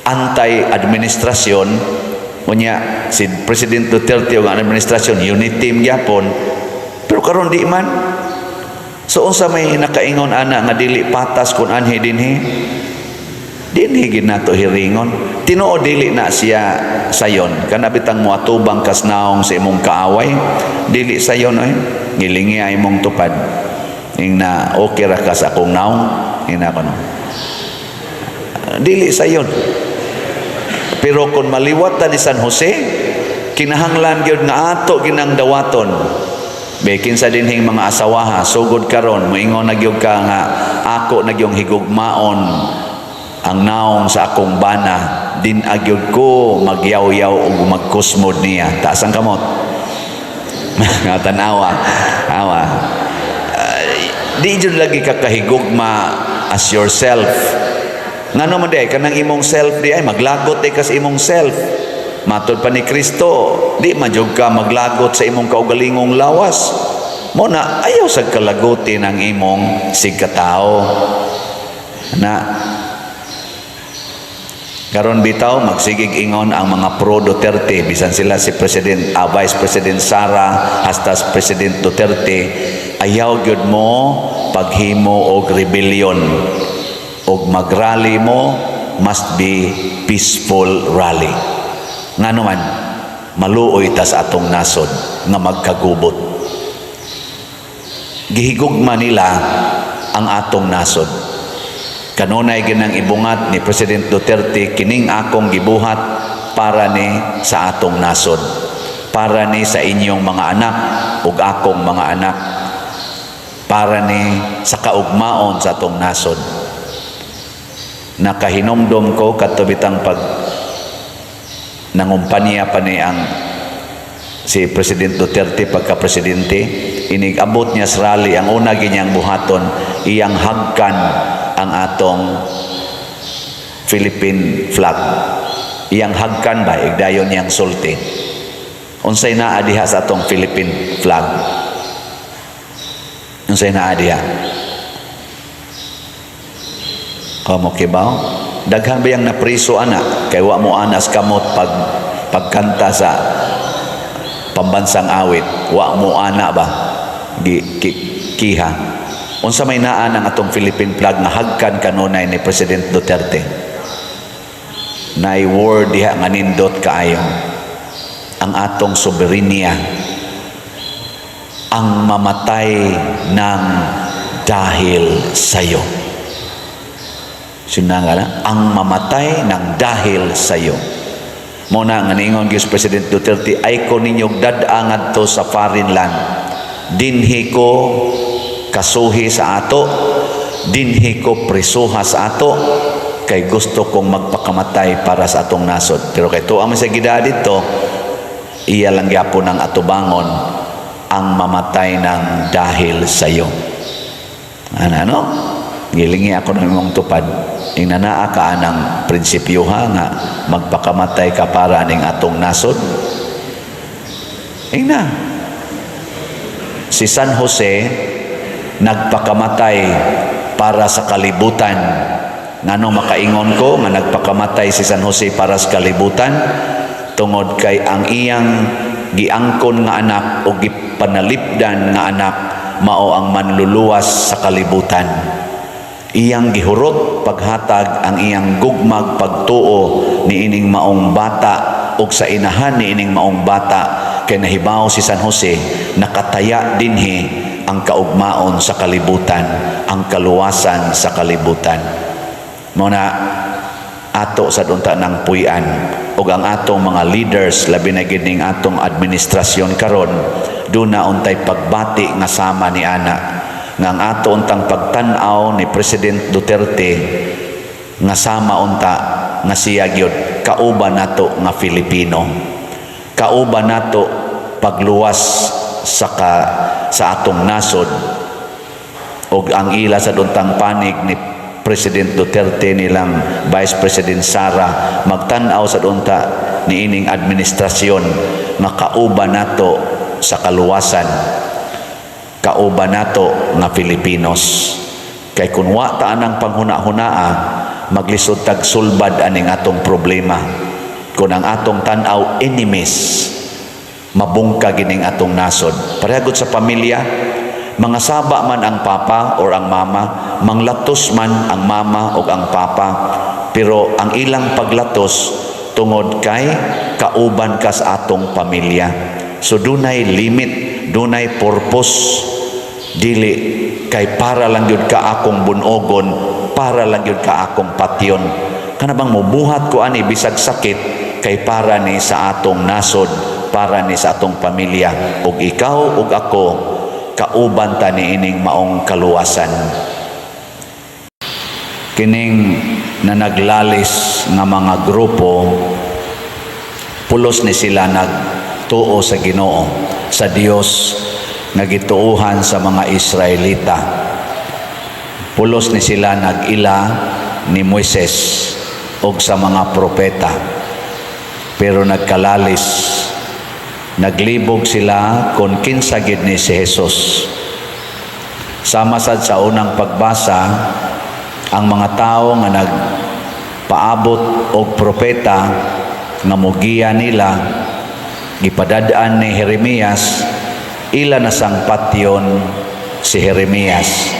Speaker 1: anti-administrasyon. Unya si President Duterte ug ang administrasyon unit team gyapon, pero karon di man. So unsa may nakaingon ana nga dili patas kung anhi dinhi? Dinhi gid nato hiringon. Tinuod dili na siya sayon. Kana bitang moatubang kas naong sa imong kaaway, dili sayon oy. Gilingi ay imong tupad. Ing na okay ra ka sa akong naong, ina ko no. Dili sayon. Pero kung maliwat ta ni San Jose, kinahanglan gyud nga ato ginang dawaton. Be kinsa dinhing mga asawaha, sugod karon moingon na gyud ka nga ako na gyung higugmaon ang naong sa akong bana, din agyud ko magyaw-yaw ug magkusmod niya. Taas ang kamot. Nga tanawa. Awa. Di jud lagi ka kahigugma as yourself. Ngano man di kanang imong self di ay maglagot di ka sa imong self. Matod pa ni Kristo, di man jud ka maglagot sa imong kaugalingong lawas. Mo na ayaw sa kalagutin ang imong sigkatao. Na karon bitaw magsigig ingon ang mga pro Duterte, bisan sila si President, Vice President Sara hasta si President Duterte, ayaw gyud mo paghimo og rebellion og magrally mo, must be peaceful rally. Ngano man, maluoy ta sa atong nasod nga magkagubot. Gihigugma nila ang atong nasod. Kanunay ginang ibungat ni President Duterte, "Kining akong gibuhat para ni sa atong nasod, para ni sa inyong mga anak ug akong mga anak, para ni sa kaugmaon sa atong nasod." Nakahinomdom ko kadto bitang pag nangumpanya pa ni ang si President Duterte pagka presidente, inig-abot niya sa rally, ang una ginyang buhaton, iyang hagkan ang atong Philippine flag. Iyang hagkan ba, igdayon niyang sulti. Unsay naa diha sa atong Philippine flag? Unsay naa diha? Kamo kibaw? Daghan ba yang napriso ana kay wa mo anas kamot pag pagkanta sa pambansang awit, wa mo ana ba? Gi, ki, kiha. Unsa may naa ng atong Philippine flag nga hagkan kanunay ni President Duterte? Nay word diha nga nindot kaayo. Ang atong soberenya, ang mamatay ng dahil sa'yo. Sino nga na? Ang mamatay ng dahil sa'yo. Mo na nga niingon gyud si President Duterte, "Ay ko ninyo dad-a ngadto sa foreign land. Dinhi ko kasuhi sa ato, dinhi ko presuha sa ato, kay gusto kong magpakamatay para sa atong nasod." Pero kay tuwa man sa gida dito, iya lang gyapon ang atubangon ang mamatay ng dahil sa iyo. Ano, ano? Gilingi ako ng imong tupad. Ing nanaa ka anang prinsipyo ha nga magpakamatay ka para ning atong nasod. Ing na. Si San Jose nagpakamatay para sa kalibutan. Ngano makaingon ko nga nagpakamatay si San Jose para sa kalibutan? Tungod kay ang iyang giangkon nga anak o gipanalipdan nga anak mao ang manluluwas sa kalibutan. Iyang gihurot paghatag ang iyang gugmag pagtuo niining maong bata ug sa inahan niining maong bata, kay nahibaw si San Jose nakataya dinhi ang kaugmaon sa kalibutan, ang kaluwasan sa kalibutan. Mo na ato sa unta ng puy-an ug ang atong mga leaders, labi na gid ning atong administrasyon karon, duna untay pagbati nga sama ni ana nga ang ato untang pagtan-aw ni President Duterte nga sama unta nga siya gyud kauban nato nga Filipino, kauban nato pagluwas sa atong nasod, ug ang ila sa duntang panig ni President Duterte nilang Vice President Sara magtan-aw sa unta niining administrasyon nga kauban nato sa kaluwasan, kauban nato nga Filipinos. Kay kun wa ta anang panghuna-hunaa, maglisod tag sulbad aning atong problema. Kung ang atong tan-aw enemies, mabungka gining atong nasod. Parehagod sa pamilya, mga saba man ang papa or ang mama, manglatos man ang mama o ang papa. Pero ang ilang paglatos tungod kay kauban ka sa atong pamilya. So dunay limit, dunay purpose. Dili kay para lang gyud ka akong bunogon, para lang gyud ka akong patyon. Kana bang mubuhat ko ani bisag sakit kay para ni sa atong nasod, para ni sa atong pamilya. Ug ikaw ug ako, kauban ta niining maong kaluwasan. Kining na naglalis nga mga grupo, pulos ni sila nagtuo sa Ginoo, sa Dios nga gituohan sa mga Israelita. Pulos ni sila nag-ila ni Moises og sa mga propeta. Pero nagkalalis, naglibog sila kung kinsa gid ni si Jesus. Sama sad sa unang pagbasa, ang mga tao nga nagpaabot og propeta nga mugiya nila, gipadad-an ni Jeremias, ila na sang patyon si Jeremias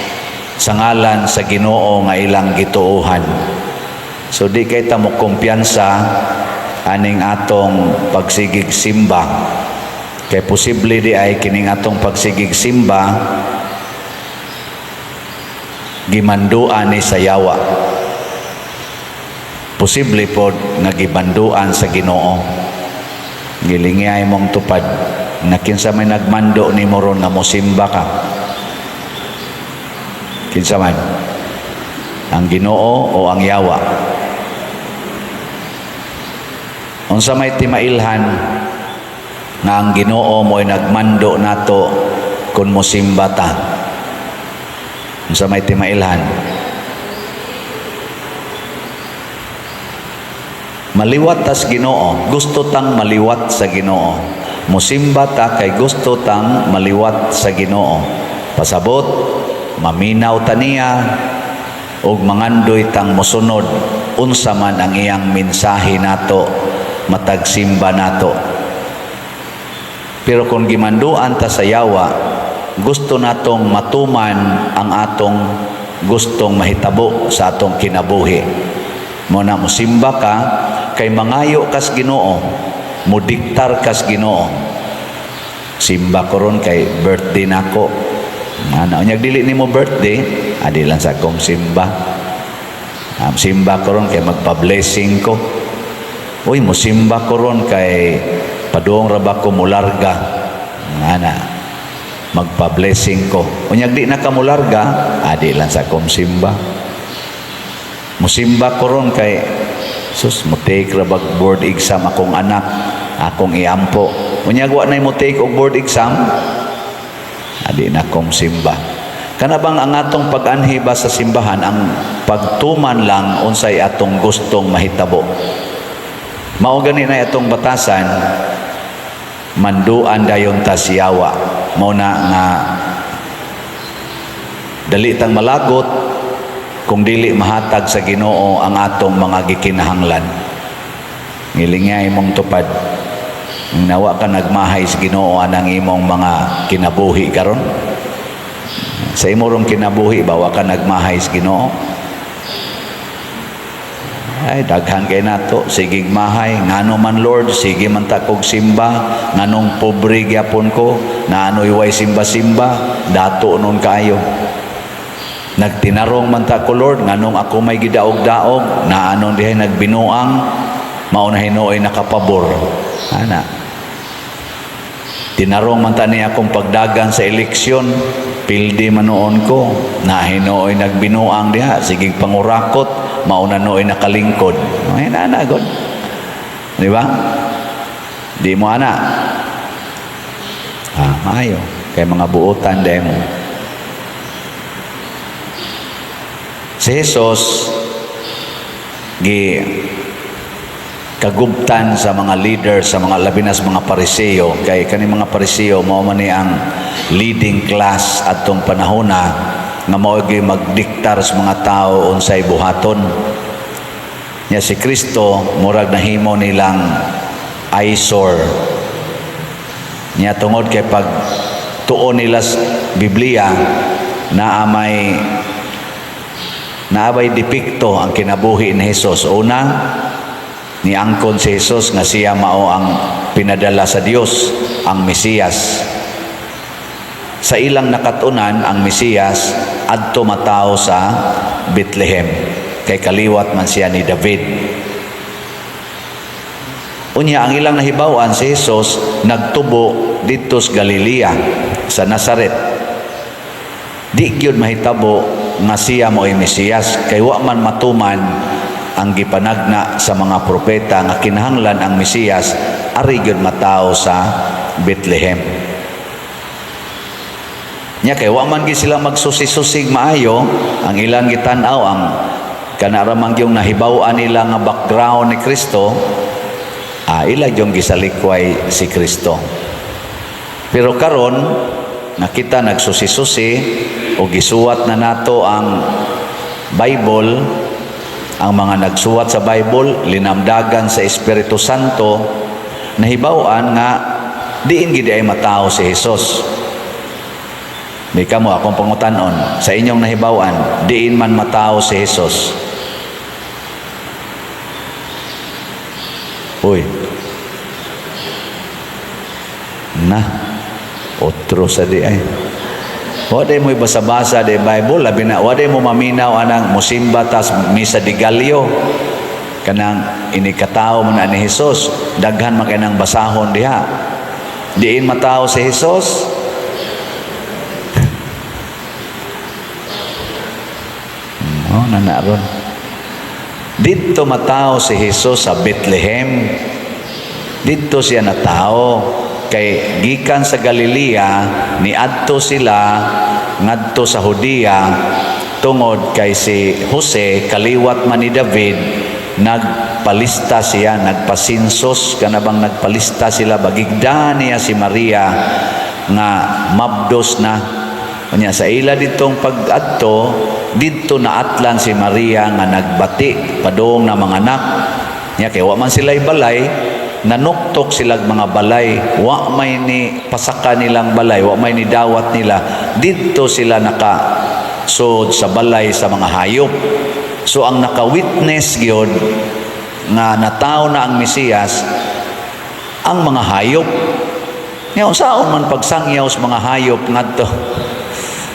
Speaker 1: sa ngalan sa Ginoo nga ilang gituohan. So di kay ta mo kumpiyansa aning atong pagsigig simba, kay posible di ay kining atong pagsigig simba gimanduan ni sa yawa, posible pod nga gimanduan sa Ginoo. Gilingay mong tupad na kinsa may nagmando nimo ron nga mosimba ka. Kinsa man, ang Ginoo o ang yawa? Unsa may timailhan nga ang Ginoo mo'y nagmando nato kung mosimba ta? Unsa may timailhan? Maliwat tas Ginoo, gusto tang maliwat sa Ginoo. Musimba ta kay gusto tang maliwat sa Ginoo. Pasabot, maminaw ta niya ug mangandoy tang mosunod unsa man ang iyang mensahe nato matag simba nato. Pero kung gimanduan ta sa yawa, gusto natong matuman ang atong gustong mahitabo sa atong kinabuhi. Mo na musimba ka kay mangayo kas Ginoo, mudiktar kas Ginoo. Simba ko ron kay birthday nako. Ano, unyag dili nimo birthday, adi lang sa akong simba. Simba ko ron kay magpa-blessing ko. Uy, musimba ko ron kay padung ra ba ko mularga. Ana, magpa-blessing ko. Unyag di na ka mularga, adi lang sa akong simba. Musimba ko ron kay sus, mo take ra bag board exam akong anak, akong iampo. Unyag wa nay mo take og board exam, adi na kong simba. Kana bang ang atong pag-anhi ba sa simbahan, ang pagtuman lang unsay atong gustong mahitabo. Mao gani na atong batasan, manduan dayon ta siyawa. Mao na nga dali tang malagot kung dili mahatag sa Ginoo ang atong mga gikinahanglan. Ngilingay mong tupad. Nawa ka nagmahay sa Ginoo anang imong mga kinabuhi karon. Sa imong kinabuhi ba, wa ka nagmahay sa Ginoo? Ay, daghan kay nato, sige mahay, ngano man, Lord, sige man ta kog simba, nganong pobre gyapon ko, naanoy way simba-simba, dato nun kaayo. Nagtinarong man ta ko, Lord, nganong ako may gidaog-daog, naanon dihay nagbinuang, mao na hinuoy nakapabor. Ana. Tinarong man ta niya akong pagdagan sa eleksyon, pildi man noon ko, na hinuoy nagbinuang diha, sige pangurakot, mao na nooy nakalingkod. Ay, na, God. Di ba? Di mo ana. Ah, maayo. Kay mga buotan demo. Si Jesus gi kagubtan sa mga leader, sa mga labi na sa mga Pariseo, kay kani mga Pariseo mao man ni ang leading class adtong panahona nga mao gyud magdiktar sa mga tao unsay buhaton. Nya si Kristo murag nahimo nilang eyesore. Nya tungod kay pag tuon nila sa Biblia naa may Naa bay depekto ang kinabuhi ni Jesus? Una, niangkon si Jesus nga siya mao ang pinadala sa Dios, ang Mesiyas. Sa ilang nakatunan, ang Mesiyas adto matawo sa Bethlehem kay kaliwat man siya ni David. Unya, ang ilang nahibaw-an, si Jesus nagtubo didto sa Galilea, sa Nazaret. Di gyud mahitabo nga siya mo'y Mesiyas kay wa man matuman ang gipanagna sa mga propeta nga kinahanglan ang Mesiyas ari gyud matawo sa Bethlehem. Nya kay wa man gyud sila magsusi-susig maayo, ang ilang gitan-aw ang kana ra man gyung nahibaw-an nila nga background ni Kristo, ila yung gisalikway si Kristo. Pero karon nakita, nagsusi-susi o gisuwat na nato ang Bible, ang mga nagsuwat sa Bible linamdagan sa Espiritu Santo, nahibaw-an nga diin gid ay matawo si Jesus. Di kamo, akong pangutanon, sa inyong nahibaw-an, diin man matawo si Jesus? Uy. Na. Otro sa di ay. Wa day mo'y basa-basa di Bible, labi na wa day mo maminaw anang musimba tas Misa de Gallo. Kanang inikatao man na ni Jesus, daghan man kay nang basahon diha. Diin matawo si Jesus? No, nanaron. Didto matawo si Jesus sa Bethlehem. Didto siya natao kay gikan sa Galilea niadto sila ngadto sa Judea tungod kay si Jose kaliwat man ni David. Nagpalista siya, nagpa-census, kana bang nagpalista sila, bagigda niya si Maria nga mabdos na. Unya, sa ila ditong pag-adto didto naatlan si Maria nga nagbati padung na manganak niya, kay wa man sila balay. Nanuktok silag mga balay, wa may ni pasaka nilang balay, wa may ni dawat nila. Didto sila naka sud sa balay sa mga hayop. So ang naka-witness gyud nga natawo na ang Mesiyas, ang mga hayop. Nya unsaon man pagsangyaw sa mga hayop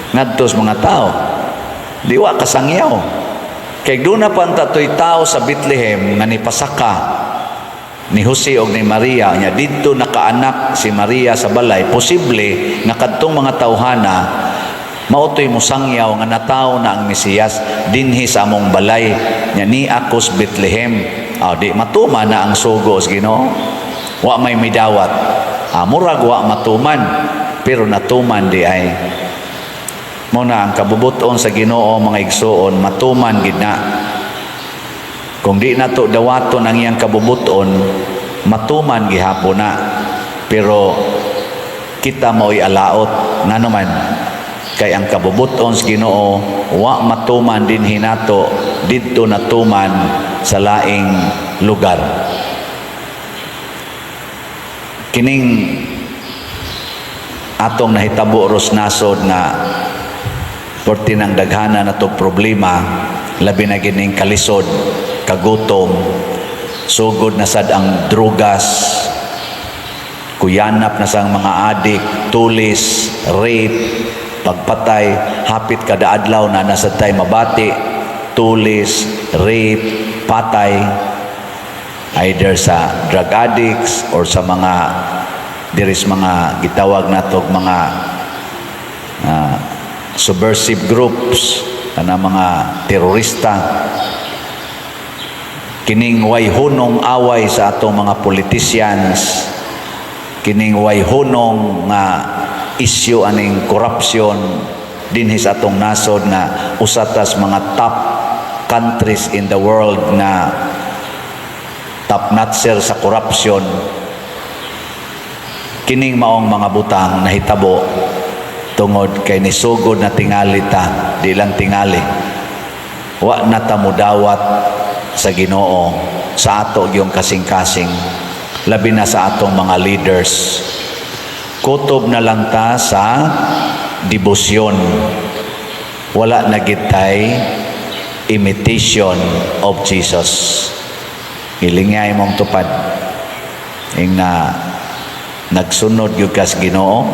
Speaker 1: ngadto sa mga tao? Di wa kasangyaw. Kay duna pa tatoy tao sa Bethlehem nga nipasaka ni Jose og ni Maria. Nya didto nakaanak si Maria sa balay. Posible nga kadtong mga tawhana mao to'y musangyaw nga natawo na ang Mesiyas dinhi sa among balay, nya ni akos Bethlehem. Di matuman na ang sugo sa Ginoo? Wa may midawat. Murag wa matuman, pero natuman di ay. Mo na ang kabubuton sa Ginoo, mga igsuon, matuman gid na. Kung di nato dawaton ang iyang kabubuton, matuman gihapon na. Pero kita mao'y alaot. Ngano man? Kay ang kabubuton sa Ginoo wa matuman dinhi nato, didto natuman sa laing lugar. Kining atong nahitabo ros nasod nga porti ng daghana na to problema, labi na gining kalisod, kagutom, sugod na sad ang drugas, kuyanap na sang mga adik, tulis, rape, pagpatay, hapit kada adlaw na nasa tay mabati, tulis, rape, patay, either sa drug addicts or sa mga diris mga gitawag natog mga subversive groups kana mga terorista. Kining way hunong away sa atong mga politicians, kining way hunong nga issue aning corruption dinhi sa atong nasod nga usa tas mga top countries in the world nga top notcher sa corruption. Kining maong mga butang nahitabo tungod kay nisugod na tingali ta, di lang tingali, wa na ta mudawat sa Ginoo sa ato yung kasing-kasing, labi na sa atong mga leaders. Kutob na lang ta sa debosyon, wala na gitay Imitation of Jesus. Ilingay mong tupad. Ingna nagsunod gyud kas Ginoo.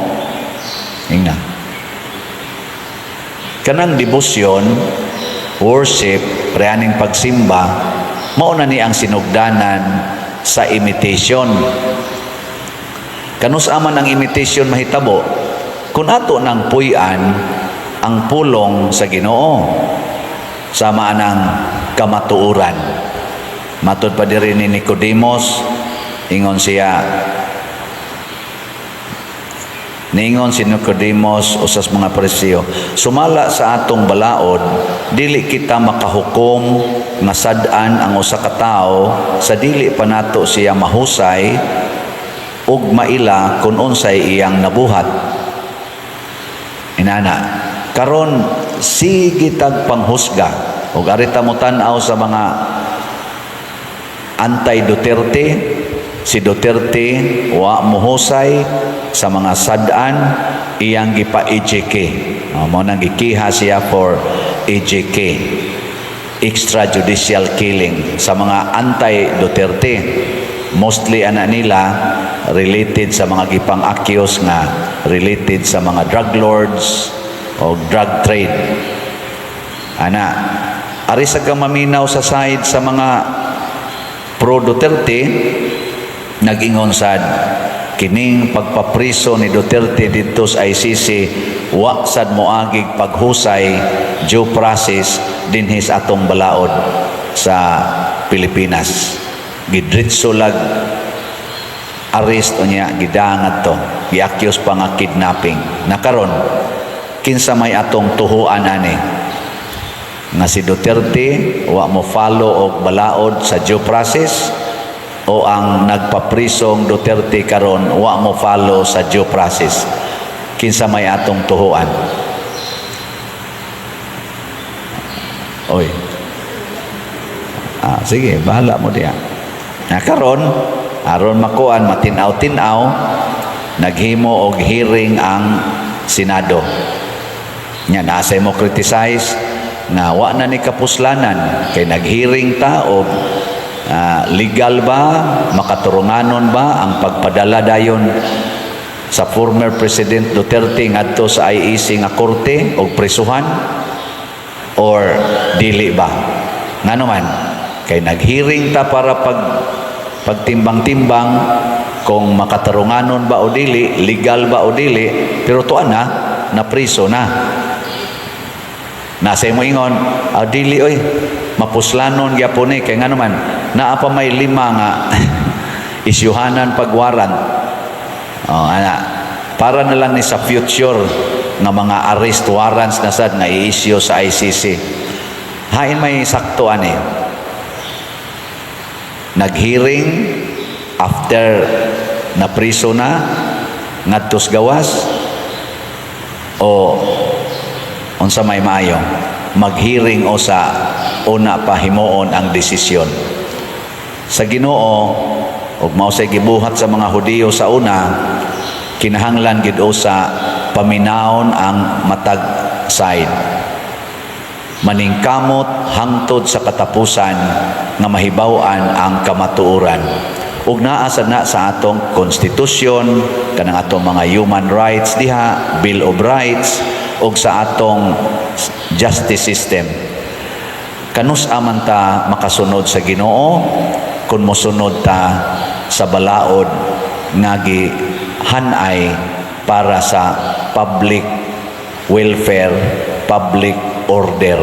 Speaker 1: Ingna. Kanang debosyon, worship, preaning pagsimba, mao na ni ang sinugdanan sa imitation. Kanus man ang imitation mahitabo? Kung ato nang puy-an ang pulong sa Ginoo sama anang kamatuoran. Matud pa diri ni Nicodemos, ingon siya, niingon si Nicodemos, usas mga Pariseo, "Sumala sa atong balaod, dili kita makahukom nga sad-an ang usa ka tawo sa dili pa nato siya mahusay ug maila kung unsay iyang nabuhat." Inana, karon sige tag panghusga ug arita mo tan-aw sa mga anti-Duterte. Si Duterte wa mohusay sa mga sad-an, iyang gipa-EJK. Oh, mao nang gikiha siya for EJK, extrajudicial killing, sa mga anti-Duterte. Mostly ana nila related sa mga gipang-accuse nga related sa mga drug lords o drug trade ana. Ari sa kang maminaw sa side sa mga pro Duterte, nag-ingon sad kining pagpapriso ni Duterte didto sa ICC wa sad moagig paghusay, due process, dinhi sa atong balaod sa Pilipinas. Gidritso lag arrest, unya gidangat to, gi-accuse pa nga kidnapping. Nakaron, kinsa may atong tuhuan ani? Nga si Duterte wa mo follow og balaod sa due process o ang nagpaprisong Duterte karon wa mo follow sa due process? Kinsa may atong tuhuan? Oy. Ah, sige, bahala mo diya. Na karon, aron makuan matinaw-tinaw, naghimo og hearing ang Senado. Nya nasa mo criticize nga wa na ni kapuslanan kay nag-hearing ta og legal ba, makaturunganon ba ang pagpadala dayon sa former President Duterte ngadto sa ICC nga korte og prisuhan or dili ba? Ngano man kay nag-hearing ta para pagtimbang-timbang kung makatarunganon ba o dili, legal ba o dili, pero tuan na, napriso na. Nasa mo ingon, ah, dili oy, mapuslanon gyapon ni kay ngano man naa pa may lima nga isyuhanan pagwarant. Oh, ana. Para na lang ni sa future nga mga arrest warrants na sad nga i-issue sa ICC. Hain may sakto ani? Nag-hearing after na priso na ngadtos gawas o unsa may maayo, mag-hearing o sa una pa himuon ang desisyon sa Ginoo? Ug mao say gibuhat sa mga Hudiyo sa una, kinahanglan gid sa paminawon ang matag side, maningkamot hangtod sa katapusan nga mahibaw-an ang kamatuoran. Ug naa sad na sa atong konstitusyon, kanang atong mga human rights diha, Bill of Rights, ug sa atong justice system. Kanus man ta makasunod sa Ginoo kung mosunod ta sa balaod nga gihanay para sa public welfare, public order?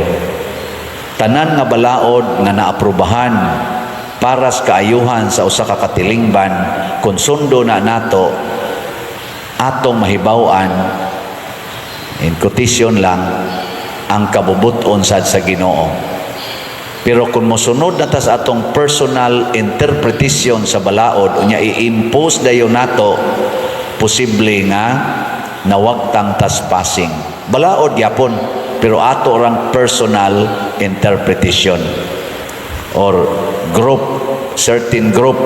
Speaker 1: Tanan nga balaod nga naaprubahan para sa kaayuhan sa usa ka katilingban, kung sundo na nato, atong mahibaw-an, in quotation lang, ang kabubuton sad sa Ginoo. Pero kung mosunod na ta sa atong personal interpretation sa balaod, unya i-impose dayon nato, posible nga nawagtang tas passing. Balaod yapon, pero ato rang personal interpretation or group, certain group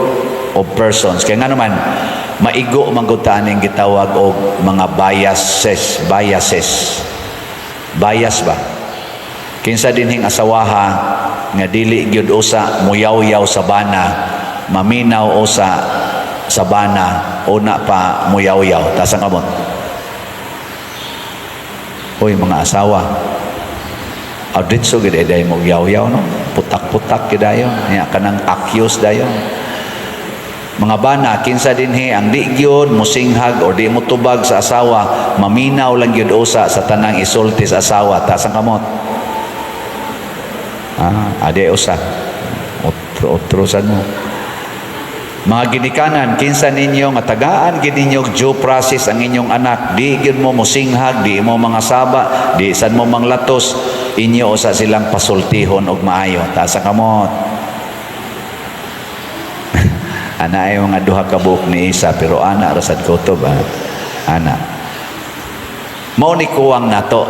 Speaker 1: of persons. Kaya nga naman, maigo man gud ta aning gitawag og mga biases, biases. Bias ba? Kinsa dinhing asawaha nga dili gyud usa muyaw-yaw sa bana, maminaw usa sa bana, una pa muyaw-yaw? Taas ang kamot. Hoy, mga asawa. Auditso gid day mo yaw-yaw, no? Putak-putak gid dayon. Nya kanang akyos dayon. Mga bana, kinsa dinhi ang di gyud musinghag o di mo tubag sa asawa, maminaw lang gyud usa sa tanang isulti sa asawa? Taas ang kamot. Ah, adi usa. Otro, otro sad mo. Mga ginikanan, kinsa ninyo nga tagaan gid ninyo due process ang inyong anak, di gyud mo musinghag, di mo mga saba, di sad mo manglatos, inyo usa silang pasultihon og maayo? Taas ang kamot. Ana ay mga duha ka buok ni isa, pero ana ra sad kutob, ah. Ana. Mao ni kuwang nato.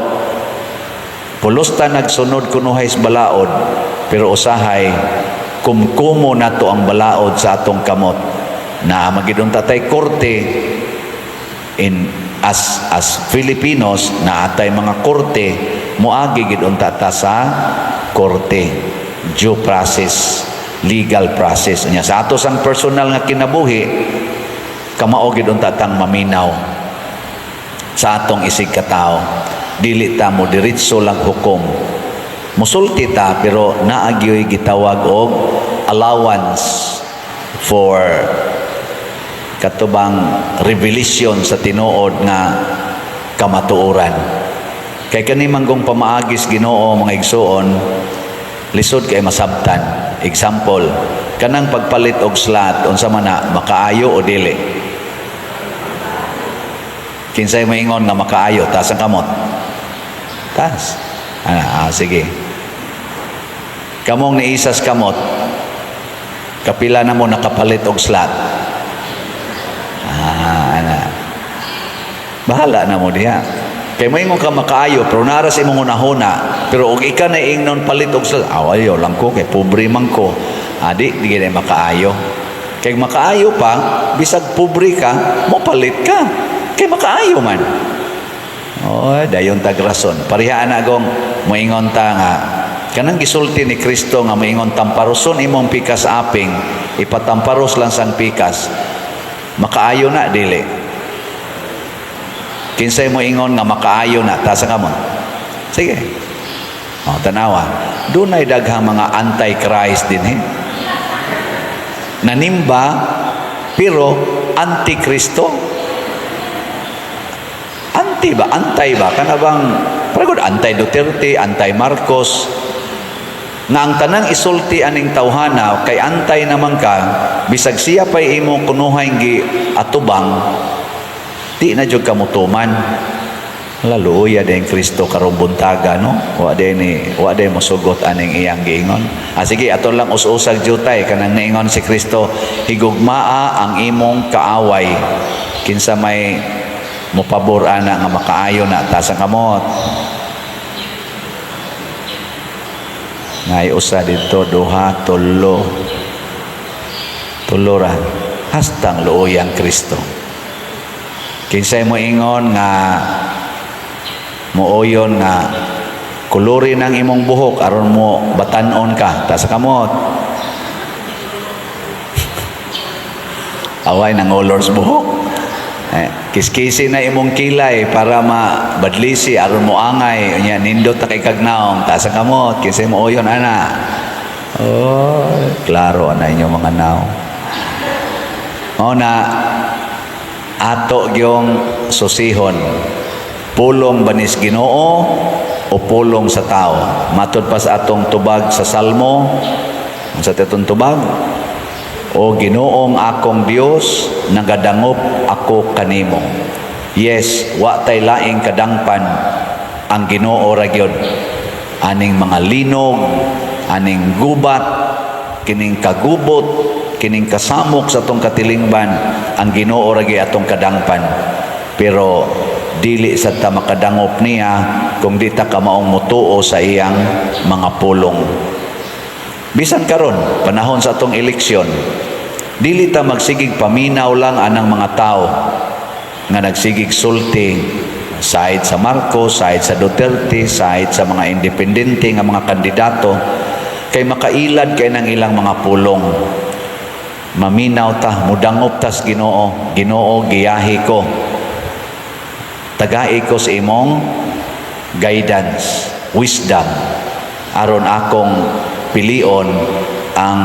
Speaker 1: Pulos ta nagsunod kunuhay sa balaod, pero usahay kumkumo nato ang balaod sa atong kamot. Na magidong tatay korte in as Filipinos na atay mga korte, moagi gid unta ta sa korte, due process, legal process. Nya sa ato sang personal nga kinabuhi, kamao gid unta tang maminaw sa atong isig katao. Dili ta mo diretso lang hukom. Musulti ta, pero naagyoy gitawag og allowance for katubang revelation sa tinuod nga kamatuoran. Kay kani manggong pamaagis Ginoo, mga igsuon, lisod kay masabtan. Example, kanang pagpalit og slot, unsa man na, makaayo o dili? Kinsay moingon nga makaayo? Taas ang kamot. Taas. Ah, sige. Kamong niisas kamot, kapila na mo nakapalit og slot? Ah, ana. Bahala na mo diha. Kay moingon ka makaayo, pero naa ra sa imong hunahuna, pero og ika na ingnon palit og slot, "Aw, ayaw lang ko kay pobre man ko." Adi, di gid makaayo. Kay makaayo pa, bisag pobre ka, mo palit ka. Kay makaayo man. Oh, dayon tag rason. Pareha na gong moingon ta nga kanang gisulti ni Kristo nga moingon tamparoson imong pikas aping, ipatamparos lang sang pikas. Makaayo na, dili? Kinsay moingon nga makaayo na? Taas ang kamot. Sige. Oh, tanawa. Dunay daghang mga anti-Christ din eh. Nanimba pero anti-Kristo. Anti ba? Antay ba? Kana bang paragod anti Duterte, anti Marcos, nga ang tanang isulti aning tawhana kay antay naman ka, bisag siya pa'y imong kunuhay gi atubang, di na jud ka mutuman. Laluya din Kristo karong buntaga, no? Wa din ni wa din mosugot aning iyang giingon. Ah, sige, ato lang us-usag jutay kanang niingon si Kristo, "Higugmaa ang imong kaaway." Kinsa may mopabor ana nga makaayo na? Taas ang kamot. Ngay usa dito, duha, tulo. Tulo ra. Hastang luoyang Kristo. Kinsay mo ingon nga mooyon nga kuluri ng imong buhok aron mo batanon ka? Taas kamot. Away nangolors buhok. Eh, kiskisi na imong kilay para mabadlisi aron mo angay unya nindot ta kay kagnaong. Taas ang kamot kinsay mo oyon ana. Oh, klaro ana inyo mga naong. Mao na ato gyong susihon, pulong banis Ginoo o pulong sa tao? Matod pa sa atong tubag sa Salmo, sa atong tubag, "O Ginoong akong Dios, nagadangop ako kanimo." Yes, wa tay laing kadangpan, ang Ginoo ra gyud. Aning mga linog, aning gubat, kining kagubot, kining kasamok sa atong katilingban, ang Ginoo ra gyud atong kadangpan. Pero dili sad ta makadangop niya kung di ta kamaong mutuo sa iyang mga pulong. Bisan karon, panahon sa atong eleksyon, dili ta magsigig paminaw lang anang mga tao nga nagsigig sulti Side sa Marcos, side sa Duterte, side sa mga independente nga mga kandidato, kay makailad kay ng ilang mga pulong. Maminaw ta, mudangop tas Ginoo. "Ginoo, giyahi ko. Tagai ko sa imong guidance, wisdom, aron akong pilion ang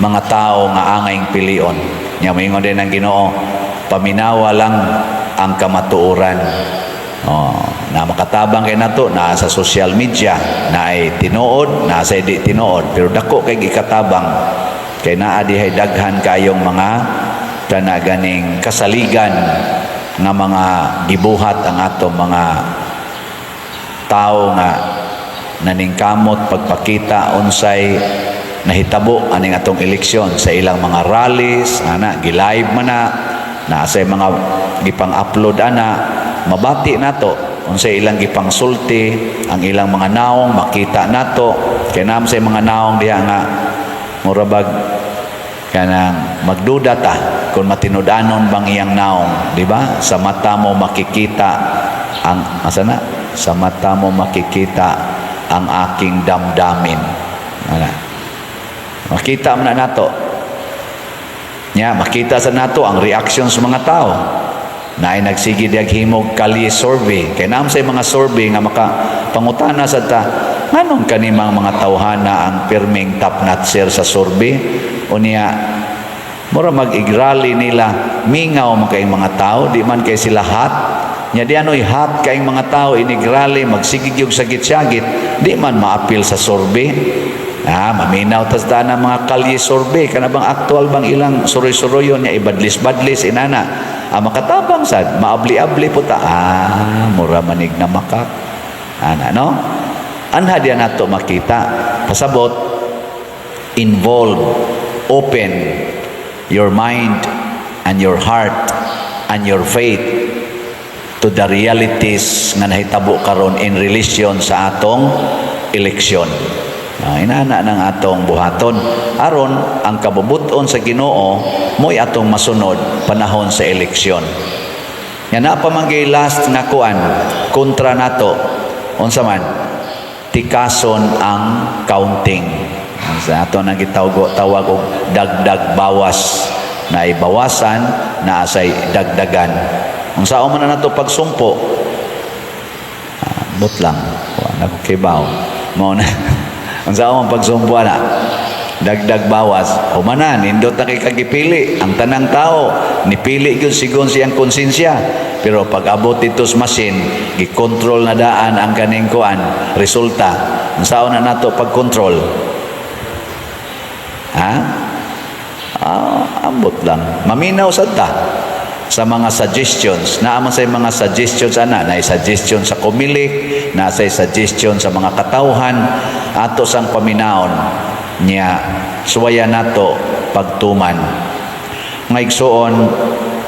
Speaker 1: mga tao nga angayng pilion." Nya moingon din ang Ginoo, "Paminawa lang ang kamatuoran." Oh, na makatabang kay nato na sa social media na ay tinuod, na sa di tinuod, pero dako kay gikatabang kay naa dihay daghan kayong mga kana ganing kasaligan nga mga gibuhat ang atong mga tao nga naningkamot pagpakita unsay nahitabo aning atong eleksyon sa ilang mga rallies ana, gi-live man na naa sa mga gipang-upload ana. Mabati nato unsay ilang gipangsulti, ang ilang mga naong makita nato, kay naa sa mga naong diha nga mura bag kanang magduda ta kung matinud-anon bang iyang naong, di ba? Sa mata mo makikita ang asa na, sa mata mo makikita ang aking damdamin ana. Makita man na nato nya, makita sa nato ang reaction sa mga tao na ay nagsige diag himog kalye survey, kay naa sa mga survey nga maka pangutana sa ta, nganong kanimang mga tawhana ang pirming top notcher sa survey? Unya mura mag-igrally nila, mingaw man kay mga tao, di man kay sila hot nya. Di ano'y hot kayong mga tao inigrally, magsigig yung sagit-sagit, di man maapil sa survey. Ah, maminaw tas daan ang mga kalye survey, kana bang aktual bang ilang suroy-suroyon niya, ibadlis-badlis inana. Ah, makatabang sad, maabli-abli po ta. Ah, mura manig na makak. Ana, no? Anha diya nato makita. Pasabot, involve, open your mind and your heart and your faith to the realities nga nahitabo karon in relation sa atong eleksyon. Ah, inana ng atong buhaton aron ang kabubuton sa Ginoo mo'y atong masunod panahon sa eleksyon. Nga na pa man gay last nga kuan kontra nato, unsa man? Tikason ang counting. Sa ato nang gitawag tawag og dagdag bawas, na ibawasan na asay dagdagan. Unsa man na nato pagsumpo? Ah, but lang wa na ko kibaw mao na unsa man pagsumpo na dagdag bawas. Humana, nindot na kay kagipili ang tanang tao, nipili gyud sigon siyang konsensya, pero pag abot dito sa machine, gikontrol na daan ang kaning kuan resulta. Unsa na nato pag-control, ha? Ah, ambot lang, maminaw sad ta sa mga suggestions. Naa man sa mga suggestions ana, na suggestion sa Comelec, na sa suggestion sa mga katawhan, ato sang paminawon niya, suwaya nato pagtuman. Nga igsuon,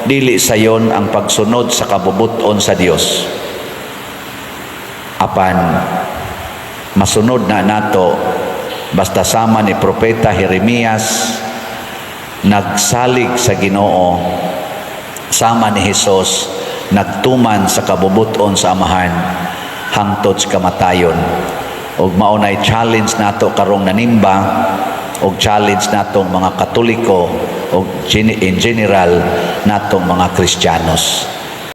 Speaker 1: dili sayon ang pagsunod sa kabubuton sa Dios, apan masunod na nato basta sama ni Propeta Jeremias, nagsalig sa Ginoo, sama ni Hesus, nagtuman sa kabubuton sa Amahan hangtod sa kamatayon. Ug mao nay challenge nato karong nanimba og challenge natong mga Katoliko og in general natong mga Kristiyanos.